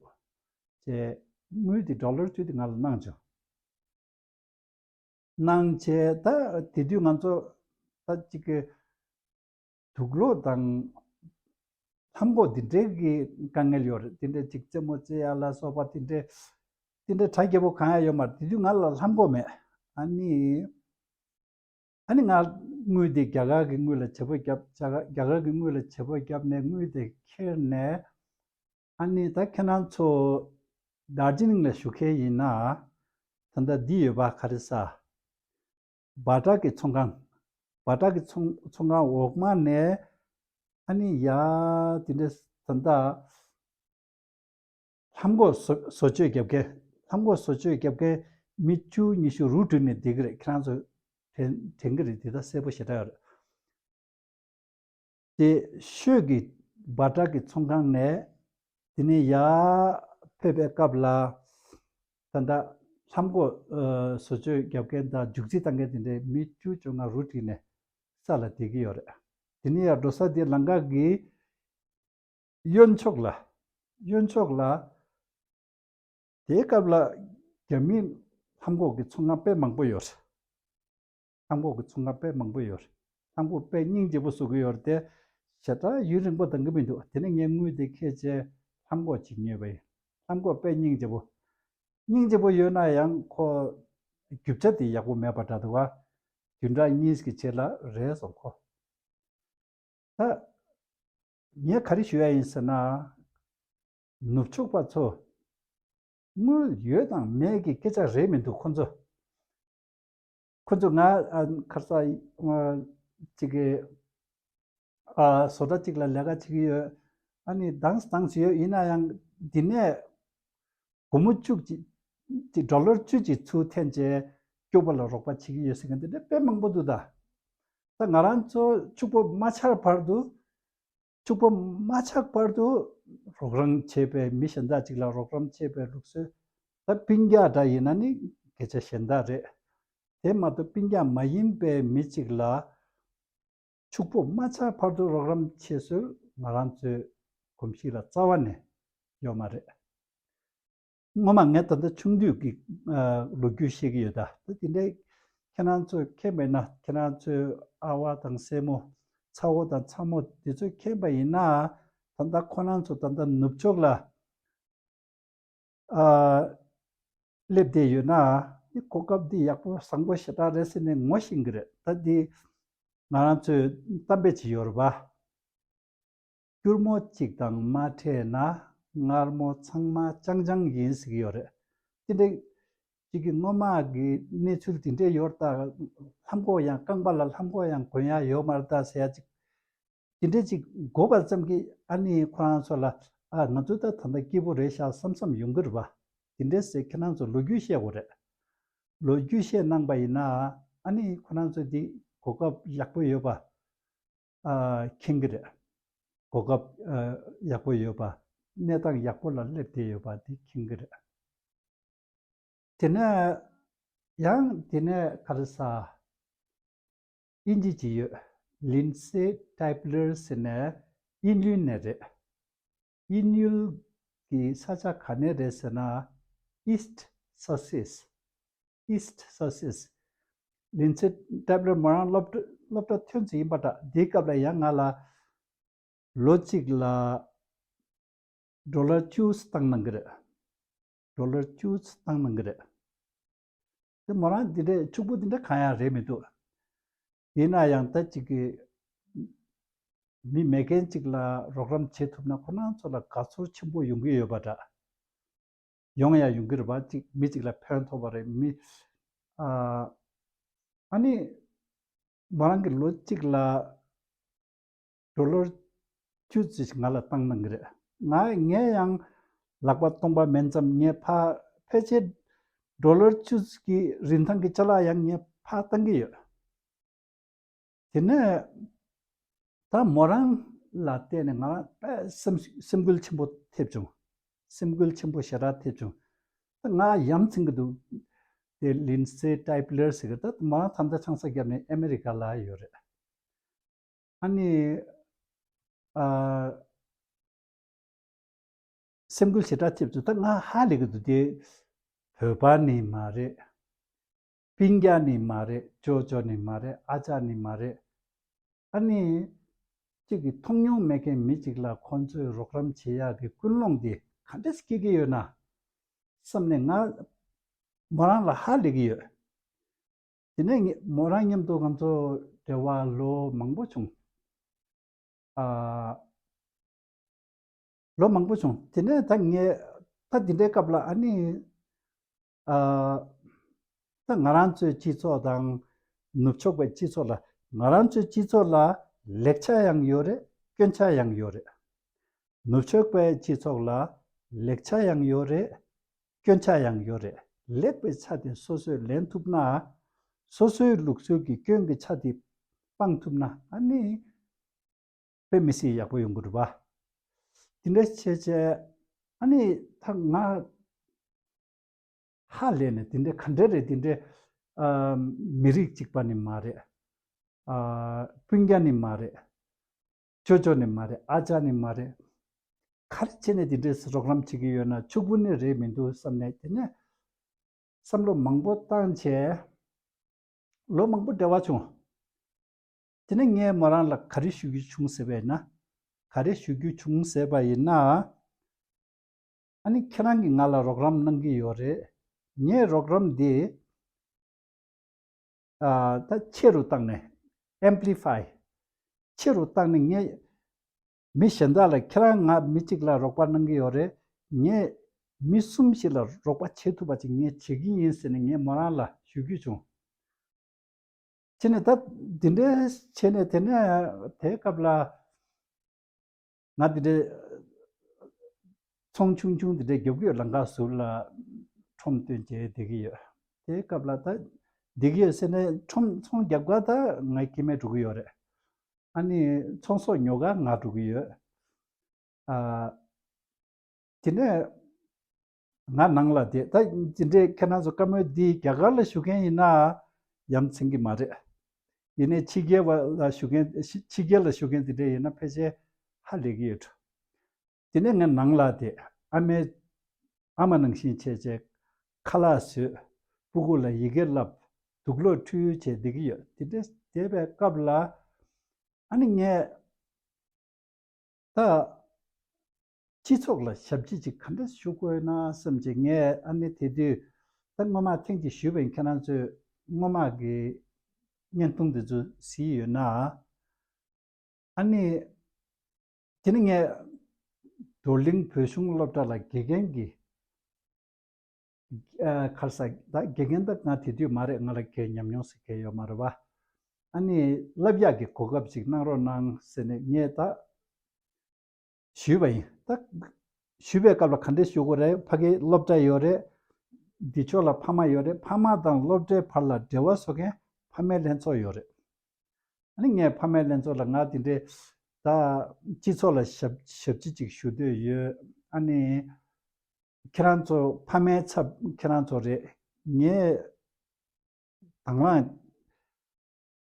བྱས། དངུལ་དེ་ཌོ་ལར་བཅུ་དེ་ང་ལ་གནང་བྱུང་། གནང་བྱས། ད་དེ་དུས་ང་ཚོ་ད་ཅིག་གི་དུག་སློག་དང་ལྷམ་གོག་འདི་འདྲའི་གི་དཀའ་ངལ་ཡོད་རེད། དེ་འདྲའི་ཅིག་རྩེད་མོ་རྩེ་ཡ་ལ་སོགས་པ་དེ་འདྲའི་དེ་འདྲའི་གྲ་རྒྱས་པོ་གང་ཡང་ཡོད་མ་རེད། དེ་དུས་ང་ལ་ལྷམ་གོག་མེད། ཨ་ནི་ཨ་ནི་ང་དངུལ་དེ་རྒྱ་གར་གྱི་དངུལ་ལ་བརྗེ་པོ་བརྒྱབ། རྒྱ་གར་རྒྱ་གར་གྱི་དངུལ་ལ་བརྗེ་པོ་བརྒྱབ་ནས་དངུལ་དེ་ཁྱེར་ནས། ཨ་ནི་ད་ཁྱེད་རང་ཚོ་དར་ཇི་ལིང་ལ་བཞུགས་མཁན་ཡིན་ན། ད་ལྟ་འདི་ཡོད་པ། ག་རེ་ཟ། བ་ཏྲ་གི་ཚོང་ཁང་། བ་ཏྲ་གི་ཚོང་ཚོང་ཁང་འོག་མ་ནས་ཨ་ནི་ཡ་དེ་འདྲ་ད་ལྟ་ལྷམ་གོག་བཟོ་བཟོ་བཅོས་རྒྱབ་མཁན། ལྷམ་གོག་བཟོ་བཅོས་རྒྱབ་མཁན་མི་བཅུ་ཉི་ཤུ་རུབ་བསྒྲིལ་ནས་བསྡད་ཀྱི་རེད། ཁྱེད་རང་ཚོ་དྲན་དྲན་གྱི་རེད། དེ་ད་གསལ་པོ་ཞེ་དྲག་ཡོད་རེད། དེ་ཤོད་ཀྱི་བ་ཏྲ་གི་ཚོང་ཁང་ནས་དེ་ནས་ཡར་ཕེབས་པའི་སྐབས་ལ། ད་ལྟ་ལྷམ་གོག་ཨ་བཟོ་བཅོས་རྒྱབ་མཁན་དང་རྒྱུག་རྩིས་བཏང་མཁན་དེ་འདྲའི་མི་བཅུ་བཅོ་ལྔ་རུབ་བསྒྲིལ་ནས་ས་ལ་བསྡད་ཀྱི་ཡོད་རེད། དེ་ནས་ཡར་འགྲོ་ས་དེ་ལམ་ཁ་གི་གཡོན་ཕྱོགས་ལ། གཡོན་ཕྱོགས་ལ། དེའི་སྐབས་ལ་རྒྱ་མིའི་ལྷམ་གོག་གི་ཚོང་ཁང་དཔེ་མང་པོ་ཡོད་རེད། ལྷམ་གོག་གི་ཚོང་ཁང་དཔེ་མང་པོ་ཡོད་རེད། ལྷམ་གོག་དཔེ་སྙིང་རྗེ་པོ་བཟོ་གི་ཡོད་རེད་དེ། ཞེ་དྲག་ཡུན་རིང་པོ་གཏོང་གི་མི་འདུག་དེ་ནས་ངས་དངུལ་དེ་ཁྱེར་བྱས་ལྷམ་གོག་ཅིག་ཉོས་པ་ཡིན། ལྷམ་གོག་དཔེ་སྙིང་རྗེ་པོ། སྙིང་རྗེ་པོ་ཡོད་ན་ཡང་ཁོ་རྒྱུ་ཆ་དེ་ཡག་པོ་མེད་པ་འདྲ་འདུག་བ། བདུན་ཕྲག་གཉིས་ཀྱི་རྗེས་ལ་རལ་སོང་ཁོ། ད་ངས་ག་རེ་ཞུ་ཡ་ཡིན་ཟེར་ན། ནུབ་ཕྱོགས་པ་ཚོ་དངུལ་ཡོད་དང་མེད་ཀྱི་སྐད་ཆ་རེད་མི་འདུག་ཁོ་ཚོ། ཁོ་ཚོ་ང་ཨ་ཁར་ས་ཨ་ཅིག་གི་ཨ་བཟོ་གྲྭ་གཅིག་ལ་ལས་ཀ་བྱེད་ཀྱི་ཡོད། ཨ་ནི་དང་དང་བྱེད་ཡོད། ཡིན་ན་ཡང་འདི་ནས་སྒོར་མོ་བཅུ་གཅིག་ཅིག་ཌོ་ལར་བཅུ་གཅིག་ཚུར་འཐེན་བྱས་སྐྱོབ་པ་ལ་རོགས་པ་བྱེད་ཀྱི་ཡོད་ཟེར་མཁན་འདི་འདྲ་དཔེ་མང་པོ་འདུག་ད། ད་ང་རང་ཚོ་ཕྱུག་པོ་མ་ཆགས་བར་དུ། ཕྱུག་པོ་མ་ཆགས་བར་དུ་རོགས་རམ་བྱེད་པའི་མི་གཞན་དག་ཅིག་ལ་རོགས་རམ་བྱེད་པའི་ལུགས་སྲོལ། ད་སྤུན་ཀྱག་འདྲ་ཡིན་ན་ནི་སྐད་ཆ་གཞན་དག་རེད། དེ་མ་གཏོགས་སྤུན་ཀྱག་མ་ཡིན་པའི་མི་གཅིག་ལ་ཕྱུག་པོ་མ་ཆགས་བར་དུ་རོགས་རམ་བྱེད་སྲོལ་ང་རང་ཚོའི་གོམས་གཤིས་ལ་རྩ་བ་ནས་ཡོད་མ་རེད། སྔོན་མ་ངས་ད་ལྟ་ཆུང་དུས་ཀྱི་ཨ་ལོ་རྒྱུས་བཤད་ཀྱི་ཡོད་ད། ད་དེ་འདྲའི་ཁྱེད་རང་ཚོས་མཁྱེན་པ་ཡིན་ན། ཁྱེད་རང་ཚོའི་ཨ་བ་དང་སྲས་མོ། ཚ་བོ་དང་ཚ་མོ་དེ་ཚོས་མཁྱེན་པ་ཡིན་ན། ད་ལྟ་ཁོ་རང་ཚོ་ད་ལྟ་ནུབ་ཕྱོགས་ལ་ཨ་སླེབས་བསྡད་ཡོད་ན། འདི་གོ་སྐབས་འདི་ཡག་པོ་བཟང་པོ་ཞེ་དྲག་རེད་ཟེར་ནས་ངོ་ཤེས་ཀྱི་རེད། ད་འདི་ང་རང་ཚོས་གཏམ་དཔེ་ཅིག་ཡོད་རེད་པ། སྐྱུར་མོ་གཅིག་དང་མ་འཕྲད་ན། མངར་མོ་ཚང་མ་ཅང་ཅང་ཡིན་ཟེར་གྱི་ཡོད་རེད། དེ་འདྲ་ཅིག་གི་སྔོན་མ་གི་གནས་ཚུལ་དེ་འདྲ་ཡོད་ད། ལྷམ་གོག་ཡང་རྐང་པ་ལ་ལྷམ་གོག་ཡང་གོན་ཡ་ཡོད་མ་རེད་ད་ཟེར་ཡ་ཅིག་དེ་འདྲ་ཅིག་གོ་བ་ཙམ་གྱིས་ཨ་ནི་ཁོ་རང་ཚོ་ལ། ཨ་ང་ཚོ་ད་ད་ལྟ་སྐྱིད་པོ་རེད་ཤག་བསམ་བསམ་ཡོང་གི་རེད་པ། དེ་འདྲ་ཟེར་ཁྱེད་རང་ཚོ་ལོ་རྒྱུས་བཤད་དགོས་རེད། ལོ་རྒྱུས་བཤད་གནང་པ་ཡིན་ན། ཨ་ནི་ཁོ་རང་ཚོ་འདི་གོ་སྐབས་ཡག་པོ་ཡོད་པ་ཨ་མཁྱེན་གྱི་རེད། གོ་སྐབས་ཨ་ཡག་པོ་ཡོད་པ། གནས་སྟངས་ཡག་པོ་ལ་སླེབས་བསྡད་ཡོད་པ་འདི་མཁྱེན་གྱི་རེད། དེ་ནས་ཡང་དེ་ནས་ག་རེ་ཟ། དབྱིན་ཇི་ཅིག་ཡོད། ལིན་སེ་ཏེབ་ལར་ཟེར་ནས་དབྱིན་ཡུལ་ནས་རེད། དབྱིན་ཡུལ་གྱི་ས་ཆ་ག་ནས་རེད་ཟེར་ན། ཨིསྟ་སག་སེས། ཨིསྟ་སག་སེས། ལིན་སེ་ཏེབ་ལར་མོ་རང་སློབ་གྲྭ་སློབ་གྲྭ་ཐོན་ཚེ་ཡིན་པ་འདྲ། དེའི་སྐབས་ལ་ཡང་ང་ལ་ལོ་གཅིག་ལ་ཌོ་ལར་བཅུ་བཏང་གནང་གི་རེད། ཌོ་ལར་བཅུ་བཏང་གནང་གི་རེད། དེ་མོ་རང་འདི་འདྲའི་ཕྱུག་པོ་འདི་འདྲ་གང་ཡང་རེད་མི་འདུག་ཡིན་ན་ཡང་ད་ཅིག་གི་མི་མེད་མཁན་ཅིག་ལ་རོགས་རམ་བྱེད་ཐུབ་ན་ཁོ་རང་ཚོ་ལ་དགའ་ཚོར་ཆེན་པོ་ཡོང་གི་ཡོད་པ་འདྲ། ཡོང་ཡང་ཡོང་གི་རེད་པ། ཅིག་མི་ཅིག་ལ་ཕན་ཐོགས་པ་རེད། མི་ཨ་ཨ་ནི་མོ་རང་གི་ལོ་གཅིག་ལ་ཌོ་ལར་བཅུ་ཙམ་ཞིག་ང་ལ་བཏང་གནང་གི་རེད། ང་ངས་ཡང་ལག་པ་སྟོང་པ་མིན་ཙམ་ངས་ཕར་ཕལ་ཆེར་ཌོ་ལར་བཅུ་གི་རིན་ཐང་གི་ཅ་ལག་ཡང་ངས་ཕར་བཏང་གི་ཡོད། དེ་ནས་ད་མོ་རང་ལ་བལྟས་ནས་ང་དཔེ་སེམས་སེམས་འགུལ་ཆེན་པོ་ཐེབས་བྱུང་། སེམས་འགུལ་ཆེན་པོ་ཞེ་དྲག་ཐེབས་བྱུང་། ད་ང་ཡ་མཚན་གྱི་འདུག་དེ་ལིན་སེ་ཏེབ་ལར་ཟེར་གི། ད་མོ་རང་ད་ལྟ་ཆང་ས་བརྒྱབ་ནས་ཨ་མེ་རི་ཀ་ལ་ཡོད་རེད། ཨ་ནི་ཨ། སེམས་འགུལ་ཞེ་དྲག་ཐེབས་བྱུང་། ད་ང་ཧ་ལས་ཀྱི་འདུག་དེ་བོད་པ་ནི་མ་རེད། སྤུན་ཀྱག་ནི་མ་རེད། ཅོ་ཅོ་ནི་མ་རེད། ཨ་ཅག་ནི་མ་རེད། ཨ་ནི་གཅིག་གི་མཐོང་མྱོང་མེད་མཁན་མི་གཅིག་ལ་ཁོང་ཚོས་རོགས་རམ་བྱེད་ཡག་གི་ཀུན་སློང་དེ་ག་འདྲས་སྐྱེ་གི་ཡོད་ན་བསམ་ནས་ང་མོ་རང་ལ་ཧ་ལས་ཀྱི་ཡོད། དེ་ནས་ངས་མོ་རང་མཉམ་དུ་ང་ཚོ་འབྲེལ་བ་ལོ་མང་པོ་བྱུང་། ཨ། ལོ་མང་པོ་བྱུང་། དེ་ནས་ད་ངས་ད་འདི་འདྲའི་སྐབས་ལ་ཨ་ནི་ཨ། ད་ང་རང་ཚོའི་སྤྱི་ཚོགས་དང་ནུབ་ཕྱོགས་པའི་སྤྱི་ཚོགས་ལ། ང་རང་ཚོའི་སྤྱི་ཚོགས་ལ་ལེགས་ཆ་ཡང་ཡོད་རེད། སྐྱོན་ཆ་ཡང་ཡོད་རེད། ནུབ་ཕྱོགས་པའི་སྤྱི་ཚོགས་ལ་ལེགས་ཆ་ཡང་ཡོད་རེད། སྐྱོན་ཆ་ཡང་ཡོད་རེད། ལེགས་པའི་ཆ་དེ་སོ་སོས་ལེན་ཐུབ་ན། སོ་སོའི་ལུགས་སྲོལ་གྱི་སྐྱོན་གྱི་ཆ་དེ་སྤང་ཐུབ་ན་ཨ་ནི་དཔེ་མི་སྲིད་ཡག་པོ་ཡོང་གི་རེད་པ། དེ་འདྲ་བྱས་བྱས་ཨ་ནི་ད་ང་ཧ་ལས་ནས་དེ་འདྲ་ག་འདྲ་རེད། དེ་འདྲ་ཨ་མི་རིགས་གཅིག་པ་ནི་མ་རེད། ཨ་སྤུན་ཀྱག་ནི་མ་རེད། ཅོ་ཅོ་ནི་མ་རེད། ཨ་ཅག་ནི་མ་རེད། ག་རེ་བྱས་ནས་དེ་འདྲའི་རོགས་རམ་བྱེད་ཀྱི་ཡོད་ན། ཕྱུག་པོ་ནི་རེད་མི་འདུག་བསམ་ནས་དེ་ནས་བསམ་བློ་མང་པོ་བཏང་བྱས། ལོ་མང་པོ་འབྲེལ་བ་བྱུང་། དེ་ནས་ངས་མོ་རང་ལ་ག་རེ་ཞུ་རྒྱུ་བྱུང་ཟེར་བས་ན། ག་རེ་ཞུ་རྒྱུ་བྱུང་ཟེར་བ་ཡིན་ན། ཨ་ནི་ཁྱེད་རང་གིས་ང་ལ་རོགས་རམ་གནང་གི་ཡོད་རེད། ངས་རོགས་རམ་འདི་ཨ་ད་ཆེ་རུ་བཏང་ནས། ཨེམ་པི་ལི་ཕའི། ཆེ་རུ་བཏང་ནས། ངས་མི་གཞན་དག་ལ། ཁྱེད་རང་ང་མི་གཅིག་ལ་རོགས་པ་གནང་གི་ཡོད་རེད། ངས་མི་གསུམ་ཞིག་ལ་རོགས་པ་བྱེད་ཐུབ་པ་ཅིག་ངས་བྱེད་ཀྱི་ཡིན་ཟེར་ནས་ངས་མོ་རང་ལ་ཞུ་རྒྱུ་བྱུང་། བྱས་ནས་ད་འདི་འདྲའི་བྱས་ནས། དེ་ནས་དེའི་སྐབས་ལ་ང་འདི་འདྲའི་ཚོང་ཆུང་ཆུང་འདི་འདྲའི་རྒྱབ་ཀྱི་ཡོད། ལམ་ཁ་ཟུར་ལ་ཁྲོམ་སྟོན་བྱས་བསྡད་ཀྱི་ཡོད། དེའི་སྐབས་ལ་ད་བསྡད་ཀྱི་ཡོད་ཟེར་ནས། ཁྲོམ་ཚོང་རྒྱབ་ཁ་ད་ང་སྐྱེ་དམན་འགྲོ་གི་ཡོད་རེད། ཨ་ནི་ཚོང་ཟོག་ཉོ་ག་ང་འགྲོ་གི་ཡོད། ཨ། དེ་ནས་ང་ནང་ལ་བསྡད། ད་འདི་འདྲའི་ཁྱེད་རང་ཚོ་བཀའ་མོལ་འདི་རྒྱ་གར་ལ་ཞུ་མཁན་ཡིན་ན་ཡ་མཚན་གྱི་མ་རེད། ཡིན་ནའི་ཕྱི་རྒྱལ་བ་ལ་ཞུ་མཁན། ཕྱི་ཕྱི་རྒྱལ་ལ་ཞུ་མཁན་འདི་འདྲ་ཡིན་ན་ཕལ་ཆེར་ཧ་ལས་ཀྱི་ཡོད། དེ་ནས་ང་ནང་ལ་བསྡད། ཨ་མའི་ཨ་མ་ནང་བཞིན་བྱས་བྱས་ཁ་ལག་བཟོས། སྤུ་གུ་ལ་ཡི་གེ་བསླབ། དུག་ལོག་འཁྲུད་བྱས་བསྡད་ཀྱི་ཡོད། དེ་འདྲ་བསྡད་པའི་སྐབས་ལ། ཨ་ནི་ངས་ད་སྤྱི་ཚོགས་ལ་ཞབས་ཕྱི་ཅིག་ག་འདྲ་ཞུ་དགོས་ན་བསམ་བྱས། ངས་ཨ་ནི་དེ་དུས་ད་སྔོན་མ་ཐེངས་གཅིག་ཞུས་པ་ཡིན། ཁྱེད་རང་ཚོས་སྔོན་མ་གི་བརྙན་ཐུང་དེ་ཚོ་གཟིགས་ཡོད་ན། ཨ་ནི་དེ་ནི་ངས་རྡོར་གླིང་བོད་གཞུང་སློབ་གྲྭ་ལ་དགེ་རྒན་གྱི། ཨ། ག་རེ་ཟ། ད་དགེ་རྒན་ད་ང་དེ་དུས་མ་རེད། ང་ལ་གའི་ཉམས་མྱོང་ཟེར་མཁན་ཡོད་མ་རེད་པ། ཨ་ནི་བསླབ་ཡག་གི་གོ་སྐབས་ཅིག་གནང་རོགས་གནང་ཟེར་ནས་ངས་ད་ཞུས་པ་ཡིན། ད་ཞུས་པའི་སྐབས་ལ་ག་འདྲས་ཞུ་དགོས་རེད། ཕ་གི་སློབ་གྲྭ་ཡོད་རེད། འདི་ཕྱོགས་ལ་ཕ་མ་ཡོད་རེད། ཕ་མ་དང་སློབ་གྲྭའི་བར་ལ་འབྲེལ་བ་བཟོ་མཁན་ཕ་མའི་ལྷན་ཚོགས་ཡོད་རེད། ཨ་ནི་ངས་ཕ་མའི་ལྷན་ཚོགས་ལ་ང་དེ་འདྲའི་ད་སྤྱི་ཚོགས་ལ་ཞབས་ཞབས་ཕྱི་ཅིག་ཞུ་འདོད་ཡོད། ཨ་ནི་ཁྱེད་རང་ཚོ་ཕ་མའི་ཚབ་ཁྱེད་རང་ཚོ་རེད། ངས་དང་བླངས་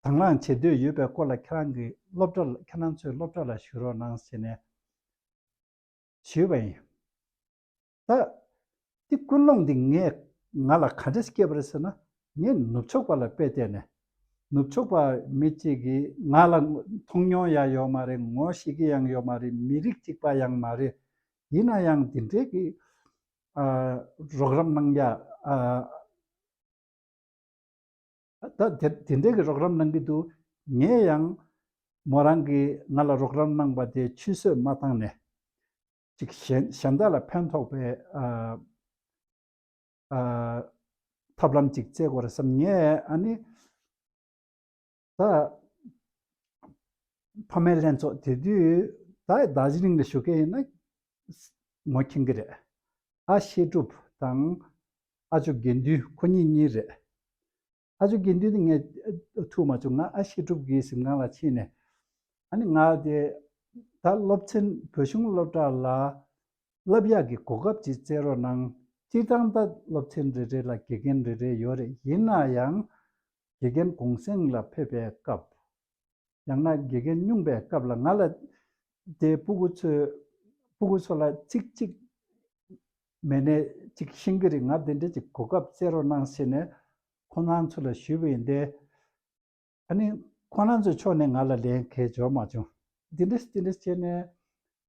དང་བླངས་བྱེད་འདོད་ཡོད་པའི་སྐོར་ལ་ཁྱེད་རང་གི་སློབ་གྲྭ་ལ། ཁྱེད་རང་ཚོའི་སློབ་གྲྭ་ལ་ཞུ་རོགས་གནང་ཟེར་ནས་ཞུས་པ་ཡིན། ད་འདི་ཀུན་སློང་འདི་ངས་ང་ལ་ག་འདྲས་སྐྱེས་པ་རེད་ཟེར་ན། ངས་ནུབ་ཕྱོགས་པ་ལ་དཔེ་བལྟས་ནས། ནུབ་ཕྱོགས་པ་མི་གཅིག་གིས་ང་ལ་མཐོང་མྱོང་ཡང་ཡོད་མ་རེད། ངོ་ཤེས་ཀྱི་ཡང་ཡོད་མ་རེད། མི་རིགས་གཅིག་པ་ཡང་མ་རེད། ཡིན་ན་ཡང་འདི་འདྲའི་གི་ཨ་རོགས་རམ་གནང་ཡ། ཨ། ད་དེ་དེ་འདྲའི་གི་རོགས་རམ་གནང་གི་འདུག་ངས་ཡང་མོ་རང་གིས་ང་ལ་རོགས་རམ་གནང་པ་དེ་ཆུད་ཟོས་མ་བཏང་ནས། ཅིག་གཞན་གཞན་དག་ལ་ཕན་ཐོགས་པའི་ཨ་ཨ་ཐབས་ལམ་ཅིག་བཙལ་དགོས་རེད་བསམ། ངས་ཨ་ནི་ད་ཕ་མའི་ལྷན་ཚོགས་དེ་དུས་ད་རྡོ་རྗེ་གླིང་ལ་བཞུགས་མཁན་ཡིན་ན་ངོ་མཁྱེན་གྱི་རེད། ཨ་བཤད་སྒྲུབ་དང་ཨ་ཇོ་དགེ་འདུན་ཁོ་གཉིས་གཉིས་རེད། ཨ་ཇོ་དགེ་འདུན་ནི་ངས་ཐུག་མ་བྱུང་། ང་ཨ་བཤད་སྒྲུབ་ཀྱི་གཟིམ་ཁང་ལ་ཕྱིན་ནས། ཨ་ནི་ང་དེ་ད་སློབ་ཚན་བོད་གཞུང་སློབ་གྲྭ་ལ་བསླབ་ཡག་གི་གོ་སྐབས་ཅིག་བཙལ་རོགས་གནང་། སྤྱིར་བཏང་ད་སློབ་ཚན་རེ་རེ་ལ་དགེ་རྒན་རེ་རེ་ཡོད་རེད། ཡིན་ན་ཡང་དགེ་རྒན་གུང་སེང་ལ་ཕེབས་པའི་སྐབས། ཡང་ན་དགེ་རྒན་སྙུང་པའི་སྐབས་ལ་ང་ལ་དེ་སྤུ་གུ་ཚོས་སྤུ་གུ་ཚོ་ལ་ཚིག་གཅིག་མེད་ནས་ཅིག་ཤེས་ཀྱི་རེད། ང་དེ་འདྲ་ཅིག་གོ་སྐབས་བཙལ་རོགས་གནང་ཟེར་ནས་ཁོང་རྣམ་ཚོ་ལ་ཞུས་པ་ཡིན་ཏེ། ཨ་ནི་ཁོང་རྣམ་ཚོའི་ཕྱོགས་ནས་ང་ལ་ལན་གང་ཡང་འབྱོར་མ་བྱུང་། འདི་འདྲ་འདི་འདྲ་བྱས་ནས་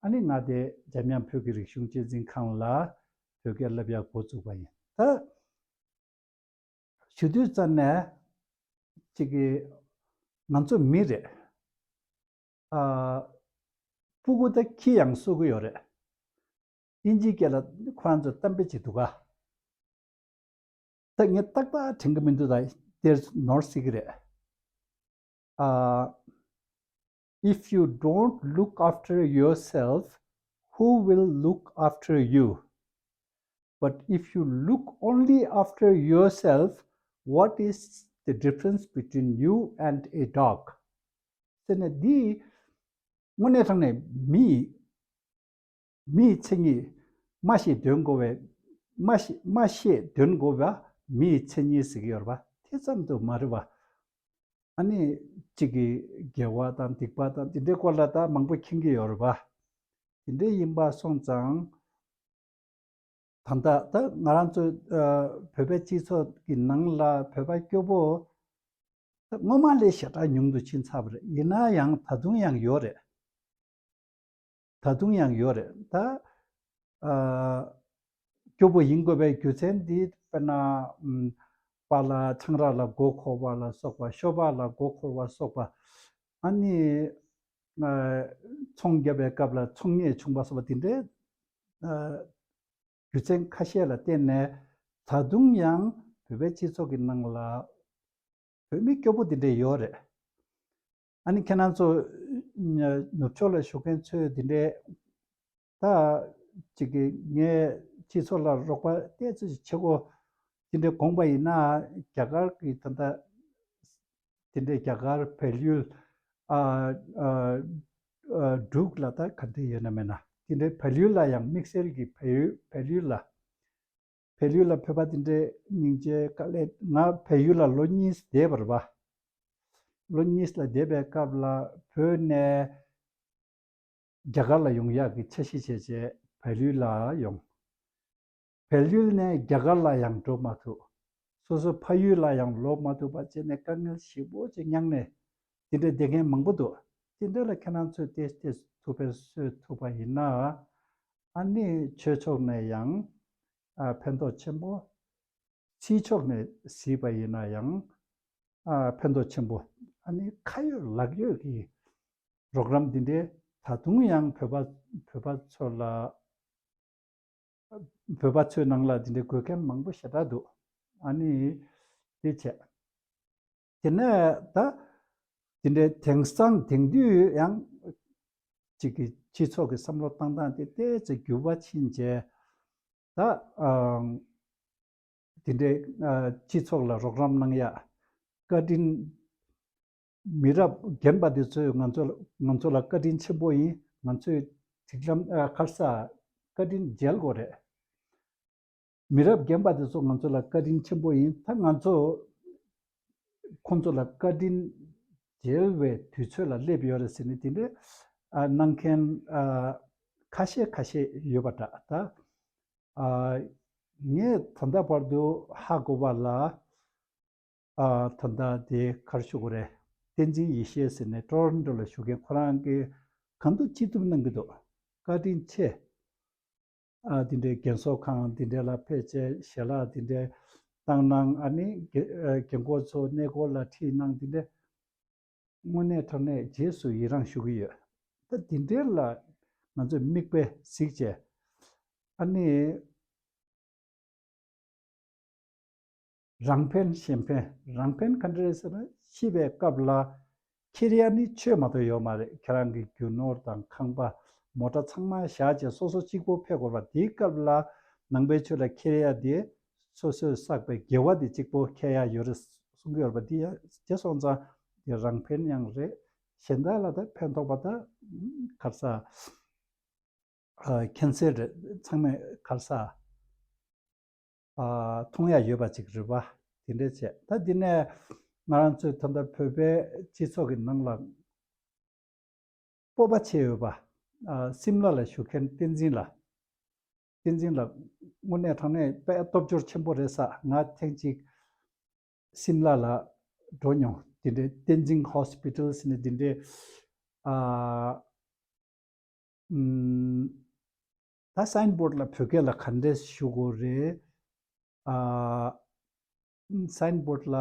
ཨ་ནི་ང་དེ་འཇམ་དབྱངས་བོད་ཀྱི་རིག་གཞུང་གཅེས་འཛིན་ཁང་ལ་བོད་སྐད་བསླབ་ཡག་འགོ་བཙུགས་པ་ཡིན། ད་ཞུ་དུས་ཙམ་ནས་ཅིག་གི་ང་ཚོ་མི་རེད། ཨ། སྤུ་གུ་ད་ཁྱི་ཡང་གསོ་གི་ཡོད་རེད། དབྱིན་ཇིའི་སྐད་ལ་ཁོ་རང་ཚོ་གཏམ་དཔེ་ཅིག་འདུག་ག་ད་ངས་ཏག་ཏག་དྲན་གི་མི་འདུག་ད་དེར་ནོར་སྲིད་ཀྱི་རེད། ཨ། If you don't look after yourself, who will look after you? But if you look only after yourself, what is the difference between you and a dog? ཟེར་ནས་འདི་དངོས་གནས་དྲང་གནས་མི་མིའི་མཚན་ཉིད། སྨྲ་ཤེས་འདོན་དགོས་པའི། སྨྲ་ཤེས་སྨྲ་ཤེས་འདོན་དགོས་པ་མིའི་མཚན་ཉིད་ཟེར་གྱི་ཡོད་རེད་པ། དེ་ཙམ་དུ་མ་རེད་པ། ཨ་ནི་གཅིག་གིས་དགེ་བ་དང་སྡིག་པ་དང་དེ་འདྲའི་སྐོར་ལ་ད་མང་པོ་མཁྱེན་གྱི་ཡོད་རེད་པ། དེ་འདྲའི་ཡིན་པ་སོང་ཙང་། ད་ལྟ་ད་ང་རང་ཚོ་ཨ་བོད་པའི་སྤྱི་ཚོགས་ཀྱི་ནང་ལ་བོད་པ་སྐྱོ་པོ་ད་སྔོན་མ་ལས་ཞེ་དྲག་ཉུང་དུ་ཕྱིན་ཚར་བ་རེད། ཡིན་ན་ཡང་ད་དུང་ཡང་ཡོད་རེད། ད་དུང་ཡང་ཡོད་རེད། ད་ཨ། སྐྱོ་པོ་ཡིན་དགོས་པའི་རྒྱུ་མཚན་འདི་དཔེར་ན་ཨམ། པཱ་ལགས་ཆང་རག་ལ་མགོ་འཁོར་བ་ལ་སོགས་པ། ཤོ་སྦག་ལ་མགོ་འཁོར་བ་སོགས་པ། ཨ་ནི་ ཚོང་བརྒྱབ་པའི་སྐབས་ལ་ཚོང་གཉེར་བྱུང་བ་སོགས་པ་དེ་འདྲའི་རྒྱུ་མཚན་ཁ་ཤས་ལ་བརྟེན་ནས་ད་དུང་ཡང་བོད་པའི་སྤྱི་ཚོགས་ཀྱི་ནང་ལ་བོད་མི་སྐྱོ་པོ་དེ་འདྲས་ཡོད་རེད། ཨ་ནི་ཁྱེད་རང་ཚོ་ནུབ་ཕྱོགས་ལ་བཞུགས་མཁན་ཚོས་དེ་འདྲས་ད་ཅིག་གི་ངས་སྤྱི་ཚོགས་ལ་རོགས་པ་ཏོག་ཙམ་བྱེད་དགོས་དེ་འདྲས་དགོངས་པ་ཡིན་ན། རྒྱ་གར་གྱི་ད་ལྟ་དེ་འདྲས་རྒྱ་གར་བལ་ཡུལ་ཨ་ཨ་ཨ་འབྲུག་ལ་ད་ག་འདྲས་ཡོད་ན་མེད་ན། དེ་འདྲས་བལ་ཡུལ་ལ་ཡང་དམིགས་བསལ་གྱི་བལ་ཡུལ་བལ་ཡུལ་ལ། བལ་ཡུལ་ལ་བོད་པ་དེ་འདྲའི་སྙིང་རྗེ་དཀའ་ལས། ང་བལ་ཡུལ་ལ་ལོ་གཉིས་བསྡད་པ་རེད་པ། ལོ་གཉིས་ལ་བསྡད་པའི་སྐབས་ལ་བོད་ནས་རྒྱ་གར་ལ་ཡོང་ཡག་གི་འཆར་གཞི་བྱས་བྱས་བལ་ཡུལ་ལ་ཡོང་། བལ་ཡུལ་ནས་རྒྱ་གར་ལ་ཡང་འགྲོ་མ་ཐུབ། སོ་སོ་ཕ་ཡུལ་ལ་ཡང་ལོག་མ་ཐུབ་པ་བྱས་ནས་དཀའ་ངལ་ཞེ་པོ་ཅིག་མྱངས་ནས་དེ་འདྲ་བསྡད་མཁན་མང་པོ་འདུག། དེ་འདྲ་ལ་ཁྱེད་རང་ཚོས་ཏོག་ཙམ་ཐུགས་ཕན་གསོས་ཐུབ་པ་ཡིན་ན། ཨ་ནི་ཆོས་ཕྱོགས་ནས་ཡང་ཨ་ཕན་ཐོགས་ཆེན་པོ། སྤྱི་ཕྱོགས་ནས་གཟིགས་པ་ཡིན་ན་ཡང་ཨ་ཕན་ཐོགས་ཆེན་པོ། ཨ་ནི་ཁ་ཡོད་ལག་ཡོད་ཀྱི་རོགས་རམ་འདི་འདྲའི་ད་དུང་ཡང་བོད་པ་བོད་པ་ཚོ་ལ་བོད་པ་ཚོའི་ནང་ལ་འདི་འདྲའི་དགོས་མཁན་མང་པོ་ཞེ་དྲག་འདུག། ཨ་ནི་དེ་བྱས། དེ་ནས་ད་དེ་འདྲའི་དེང་སང་དེང་དུས་ཡང་ཅིག་གི་སྤྱི་ཚོགས་ཀྱི་བསམ་བློ་བཏང་སྟངས་དེ་ཏོག་ཙམ་འགྱུར་བ་ཕྱིན་རྗེས། ད་ཨ་དེ་འདྲའི་ཨ་སྤྱི་ཚོགས་ལ་རོགས་རམ་གནང་ཡ། བཀའ་དྲིན། མི་རབས་རྒན་པ་དེ་ཚོས་ང་ཚོ་ལ་ང་ཚོ་ལ་བཀའ་དྲིན་ཆེན་པོ་ཡིན། ང་ཚོས་སྒྲིག་ལམ་ཨ་ག་རེ་ཟ། བཀའ་དྲིན་འཇལ་དགོས་རེད། མི་རབས་རྒན་པ་དེ་ཚོ་ང་ཚོ་ལ་བཀའ་དྲིན་ཆེན་པོ་ཡིན། ད་ང་ཚོ་ཁོང་ཚོ་ལ་བཀའ་དྲིན་འཇལ་བའི་དུས་ཚོད་ལ་སླེབས་ཡོད་རེད་ཟེར་ནས་དེ་འདྲའི་ཨ་གནང་མཁན་ཨ་ཁ་ཤས་ཁ་ཤས་ཡོད་པ་འདྲ། ད་ཨ་ངས་ད་ལྟ་བར་དུ་ཧ་གོ་བ་ལ། ཨ་ད་ལྟ་དེ་ག་རེ་ཞུ་དགོས་རེད། བསྟན་འཛིན་ཡེ་ཤེས་ཟེར་ནས་ཊོ་རོན་ཊོ་ལ་བཞུགས་མཁན་ཁོ་རང་གིས་གང་ཐུབ་ཅི་ཐུབ་གནང་གི་འདུག། བཀའ་དྲིན་ཆེ། ཨ་དེ་འདྲའི་རྒན་གསོ་ཁང་དེ་འདྲ་ལ་ཕེབས་བྱས་ཞལ་ལག་དེ་འདྲ་བཏང་གནང་། ཨ་ནི་རྒན་ཨ་རྒན་གོག་ཚོ་གནས་སྐོར་ལ་ཁྲིད་གནང་། དེ་འདྲ་དངོས་གནས་དྲང་གནས་རྗེས་སུ་ཡི་རང་ཞུ་གི་ཡོད། ད་དེ་འདྲ་ལ་ང་ཚོས་མིག་དཔེ་གཟིགས་བྱས། ཨ་ནི། རང་ཕན་གཞན་ཕན། རང་ཕན་ག་འདྲ་རེད་ཟེར་ན། ཤི་བའི་སྐབས་ལ་ཁྱེར་ཡ་ནི་ཆོས་མ་གཏོགས་ཡོད་མ་རེད། ཁྱེད་རང་གི་རྒྱུ་ནོར་དང་ཁང་པ་མོ་ཊ་ཚང་མ་བཞག་བྱས་སོ་སོ་གཅིག་པོ་ཕེབས་དགོས་པ། དེའི་སྐབས་ལ་ནང་པའི་ཆོས་ལ་ཁྱེར་ཡ་དེ་སོ་སོས་བསགས་པའི་དགེ་བ་དེ་གཅིག་པོ་ཁྱེར་ཡ་ཡོད་རེད་གསུང་གི་ཡོད་རེད་པ། དེ་ཡ་དེ་སོང་ཙང་དེ་རང་ཕན་ཡང་རེད། གཞན་དག་ལ་ད་ཕན་ཐོགས་པ་ད་ག་རེ་ཟ། ཨ་ཁྱད་མཚར་རེད། ཚང་མས་ག་རེ་ཟ། ཨ་མཐོང་ཡ་ཡོད་པ་ཅིག་རེད་པ། དེ་འདྲ་བྱས། ད་འདི་ནས་ང་རང་ཚོའི་ད་ལྟ་བོད་པའི་སྤྱི་ཚོགས་ཀྱི་ནང་ལ་སྤོབས་པ་བྱེད་འོས་པ། ཨ་སིམ་ལ་ལ་བཞུགས་མཁན་བསྟན་འཛིན་ལགས། བསྟན་འཛིན་ལགས་དངོས་གནས་དྲང་གནས་དཔེ་སྟོབས་འབྱོར་ཆེན་པོ་རེད་ས། ང་ཐེངས་གཅིག་སིམ་ལ་ལ་འགྲོ་མྱོང་། དེ་འདྲའི་བསྟན་འཛིན་ཧོ་སི་པི་ཊལ་ཟེར་ནས་དེ་འདྲའི་ཨ་ཨམ། ད་སའིན་བོར་ཌི་ལ་བོད་སྐད་ལ་ག་འདྲས་ཞུ་དགོས་རེད། ཨ་སའིན་བོར་ཌི་ལ་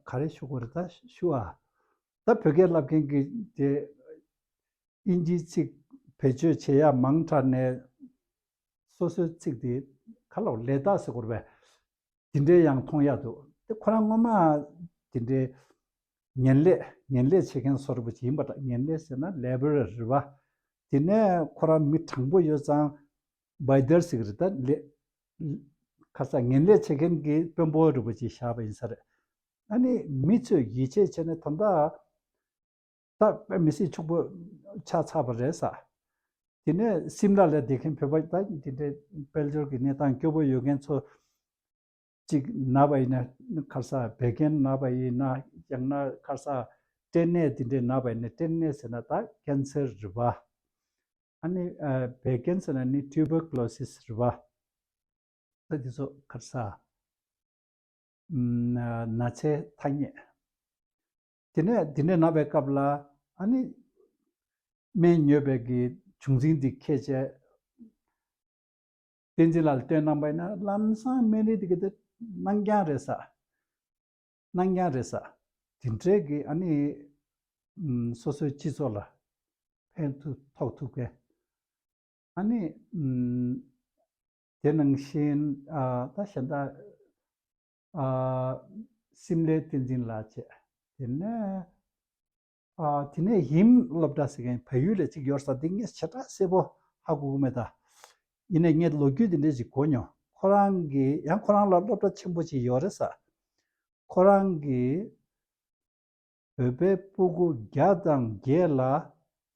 ག་རེ་ཞུ་དགོས་རེད། ད་ཞུ་ཨ། ད་བོད་སྐད་བསླབ་མཁན་གྱིས་དེ་དབྱིན་ཇིའི་ཚིག་བེད་སྤྱོད་བྱེད་ཡ་མང་དྲགས་ནས་སོ་སོའི་ཚིག་དེ་ག་ལ་ལས་རྟགས་ཟེར་དགོས་རེད་པས། དེ་འདྲའི་ཡང་མཐོང་ཡག་འདུག། དེ་ཁོ་རང་སྔོན་མ་དེ་འདྲའི་ངན་ལས་ངན་ལས་བྱེད་མཁན་བཟོ་འདྲ་པོ་ཅིག་ཡིན་པ་འདྲ། ངན་ལས་ཟེར་ན་ལེ་བོ་རར་རེད་པ། དེ་ནས་ཁོ་རང་མི་དྲང་པོ་ཡོད་ཙང་བྷའི་དར་ཟེར་གི་རེད། ད་ལས་ཁ་ས་ངན་ལས་བྱེད་མཁན་གྱི་དཔོན་པོ་འདྲ་པོ་ཅིག་བཞག་པ་ཡིན་ས་རེད། ཨ་ནི་མི་ཚོས་ཡིད་ཆེས་བྱས་ནས་ད་ལྟ། ད་དཔེ་མི་སྲིད་ཕྱུག་པོ་ཆགས་ཚར་བ་རེད་ས། དེ་ནས་སིམ་ལ་ལ་བསྡད་མཁན་བོད་པ་ད་དེ་འདྲའི་དཔལ་འབྱོར་གྱི་གནས་སྟངས་སྐྱོ་པོ་ཡོད་མཁན་ཚོ་གཅིག་ན་བ་ཡིན་ན་ག་རེ་ཟ། བད་ཀན་ན་བ་ཡིན་ན། ཡང་ན་ག་རེ་ཟ། སྐྲན་ནད་དེ་འདྲའི་ན་བ་ཡིན་ན། སྐྲན་ནད་ཟེར་ན་ད་ཀེན་སར་རེད་པ། ཨ་ནི་ཨ་བད་ཀན་ཟེར་ན་ནི་ཊུ་བར་ཀུ་ལོ་སིས་རེད་པ། ད་དེ་ཚོ་ག་རེ་ཟ། ཨམ། ན་ཚའི་ཐ་སྙད། དེ་ནས་དེ་འདྲ་ན་བའི་སྐབས་ལ་ཨ་ནི་སྨན་ཉོས་པའི་གི་བྱུང་འཛིན་འདི་ཁྱེད་ཅག་བསྟན་འཛིན་ལགས་ལ་སྟོན་གནང་པ་ཡིན་ན་ལམ་སང་སྨན་རིན་འདི་གི་དེ་གནང་རྐྱང་རེད་ས། གནང་རྐྱང་རེད་ས། དེ་འདྲའི་གི་ཨ་ནི་ཨམ། སོ་སོའི་སྤྱི་ཚོགས་ལ་ ཕན་ཐོགས་ཐུབ་མཁན། ཨ་ནི་ཨམ་དེ་ནང་བཞིན་ཨ་ད་གཞན་དག་ཨ་སིམ་ལའི་བསྟན་འཛིན་ལགས་བྱས། དེ་ནས་ཨ་དེ་ནས་ཡིམ་སློབ་གྲྭ་ཟེར་མཁན་བལ་ཡུལ་ལ་གཅིག་ཡོད་ས། འདི་ངས་ཞེ་དྲག་གསལ་པོ་ཧ་གོ་གི་མེད་ད། ཡིན་ནའི་ངས་ལོ་རྒྱུས་དེ་འདྲ་ཞིག་གོ་མྱོང་། ཁོ་རང་གི་ཡང་ཁོ་རང་ལ་སློབ་གྲྭ་ཆེན་པོ་ཅིག་ཡོད་རེད་ས། ཁོ་རང་གིས་བོད་པའི་སྤུ་གུ་བརྒྱ་དང་བརྒྱད་ལ་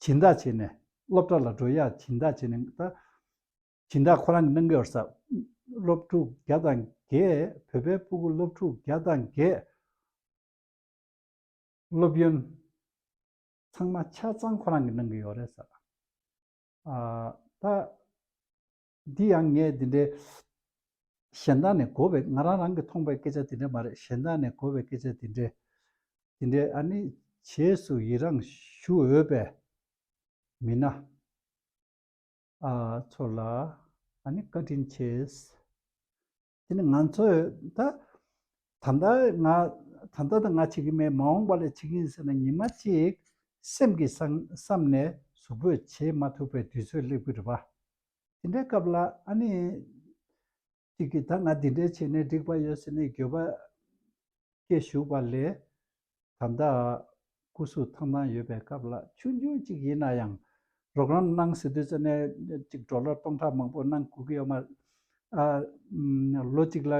སྦྱིན་བདག་བྱས་ནས། སློབ་གྲྭ་ལ་འགྲོ་ཡག་སྦྱིན་བདག་བྱས་ནས། ད་སྦྱིན་བདག་ཁོ་རང་གིས་གནང་གི་ཡོད་ས། སློབ་ཕྲུག་བརྒྱ་དང་བརྒྱད། བོད་པའི་སྤུ་གུ་སློབ་ཕྲུག་བརྒྱ་དང་བརྒྱད། སློབ་ཡོན་ཚང་མ་ཆ་ཚང་ཁོ་རང་གིས་གནང་གི་ཡོད་རེད་ཟེར། ཨ་ད་འདི་ཡང་ངས་འདི་འདྲའི་གཞན་དག་ནས་གོ་བའི། ང་རང་རང་གིས་མཐོང་པའི་སྐད་ཆ་དེ་འདྲ་མ་རེད། གཞན་དག་ནས་གོ་བའི་སྐད་ཆ་དེ་འདྲའི་དེ་འདྲའི་ཨ་ནི་རྗེས་སུ་ཡི་རང་ཞུ་འོས་པའི་མི་སྣ་ཨ་ཚོ་ལ་ཨ་ནི་བཀའ་དྲིན་ཆེ། དེ་ནི་ང་ཚོས་ད་ད་ལྟ་ང་ད་ལྟ་ད་ང་བྱེད་ཀྱི་མེད། མ་འོངས་པ་ལ་བྱེད་ཀྱི་ཡིན་ཟེར་ན། ཉི་མ་གཅིག་སེམས་ཀྱིས་བསམ་བསམ་ནས་གཟུགས་པོས་བྱེད་མ་ཐུབ་པའི་དུས་ཚོད་སླེབས་ཀྱི་རེད་པ། དེ་འདྲའི་སྐབས་ལ་ཨ་ནི་གཅིག་གིས་ད་ང་འདི་འདྲའི་བྱས་ནས་འགྲིག་པ་ཡོད་ཟེར་ནས་འགྱོད་པ་སྐྱེ་བཞུགས་པ་ལས། ད་ལྟ་སྐུ་གཟུགས་ཐང་ཐང་ཡོད་པའི་སྐབས་ལ་ཆུང་ཆུང་གཅིག་ཡིན་ན་ཡང་རོགས་རམ་གནང་ཟེར་དུས་ཙ་ནས་གཅིག་ཌོ་ལར་སྟོང་ཕྲག་མང་པོ་གནང་དགོས་ཀྱི་ཡོད་མ་རེད། ཨ་ལོ་གཅིག་ལ་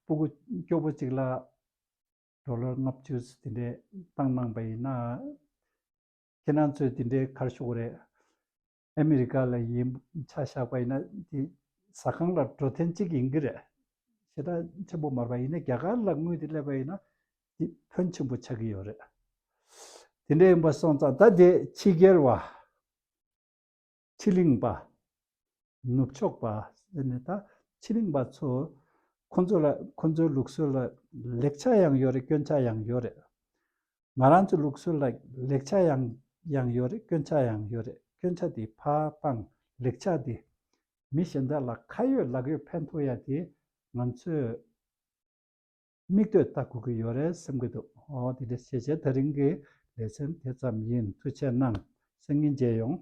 སྤུ་གུ་སྐྱོ་པོ་གཅིག་ལ་ཌོ་ལར་ལྔ་བཅུ་དེ་འདྲའི་བཏང་གནང་པ་ཡིན་ན། ཁྱེད་རང་ཚོས་དེ་འདྲའི་ག་རེ་ཞུ་དགོས་རེད། ཨ་མི་རི་ཀ་ལ་ཡིན་ཆ་བཞག་པ་ཡིན་ན། དེ་ཟ་ཁང་ལ་འགྲོ་ཐེངས་གཅིག་ཡིན་གྱི་རེད། ཞེ་དྲག་ཆེན་པོ་མ་རེད་པ། ཡིན་ན་རྒྱ་གར་ལ་དངུལ་དེ་སླེབས་པ་ཡིན་ན་དེ་ཕོན་ཆེན་པོ་ཆགས་ཀྱི་ཡོད་རེད། དེ་འདྲ་ཡིན་པ་སོང་ཙང་ད་དེ་ཕྱི་རྒྱལ་བ། ཕྱི་གླིང་པ། ནུབ་ཕྱོགས་པ་ཟེར་ནས། ད་ཕྱི་གླིང་པ་ཚོ་ཁོ་ཚོ་ལ་ཁོ་ཚོའི་ལུགས་སྲོལ་ལ་ལེགས་ཆ་ཡང་ཡོད་རེད། སྐྱོན་ཆ་ཡང་ཡོད་རེད། ང་རང་ཚོའི་ལུགས་སྲོལ་ལ་ལེགས་ཆ་ཡང་ཡང་ཡོད་རེད། སྐྱོན་ཆ་ཡང་ཡོད་རེད། སྐྱོན་ཆ་དེ་ཕར་སྤང་། ལེགས་ཆ་དེ་མི་གཞན་དག་ལ་ཁ་ཡོད་ལག་ཡོད་ཕན་ཐོགས་ཡ་དེ་ང་ཚོས་མིག་ལྟོས་ལྟ་དགོས་ཀྱི་ཡོད་རེད་བསམ་གྱི་འདུག། ཨོ་དེ་འདྲ་བྱས་བྱས་ད་རིང་གི་ལེ་ཚན་དེ་ཙམ་ཡིན། ཐུགས་རྗེ་གནང་། སང་ཉིན་མཇལ་ཡོང་།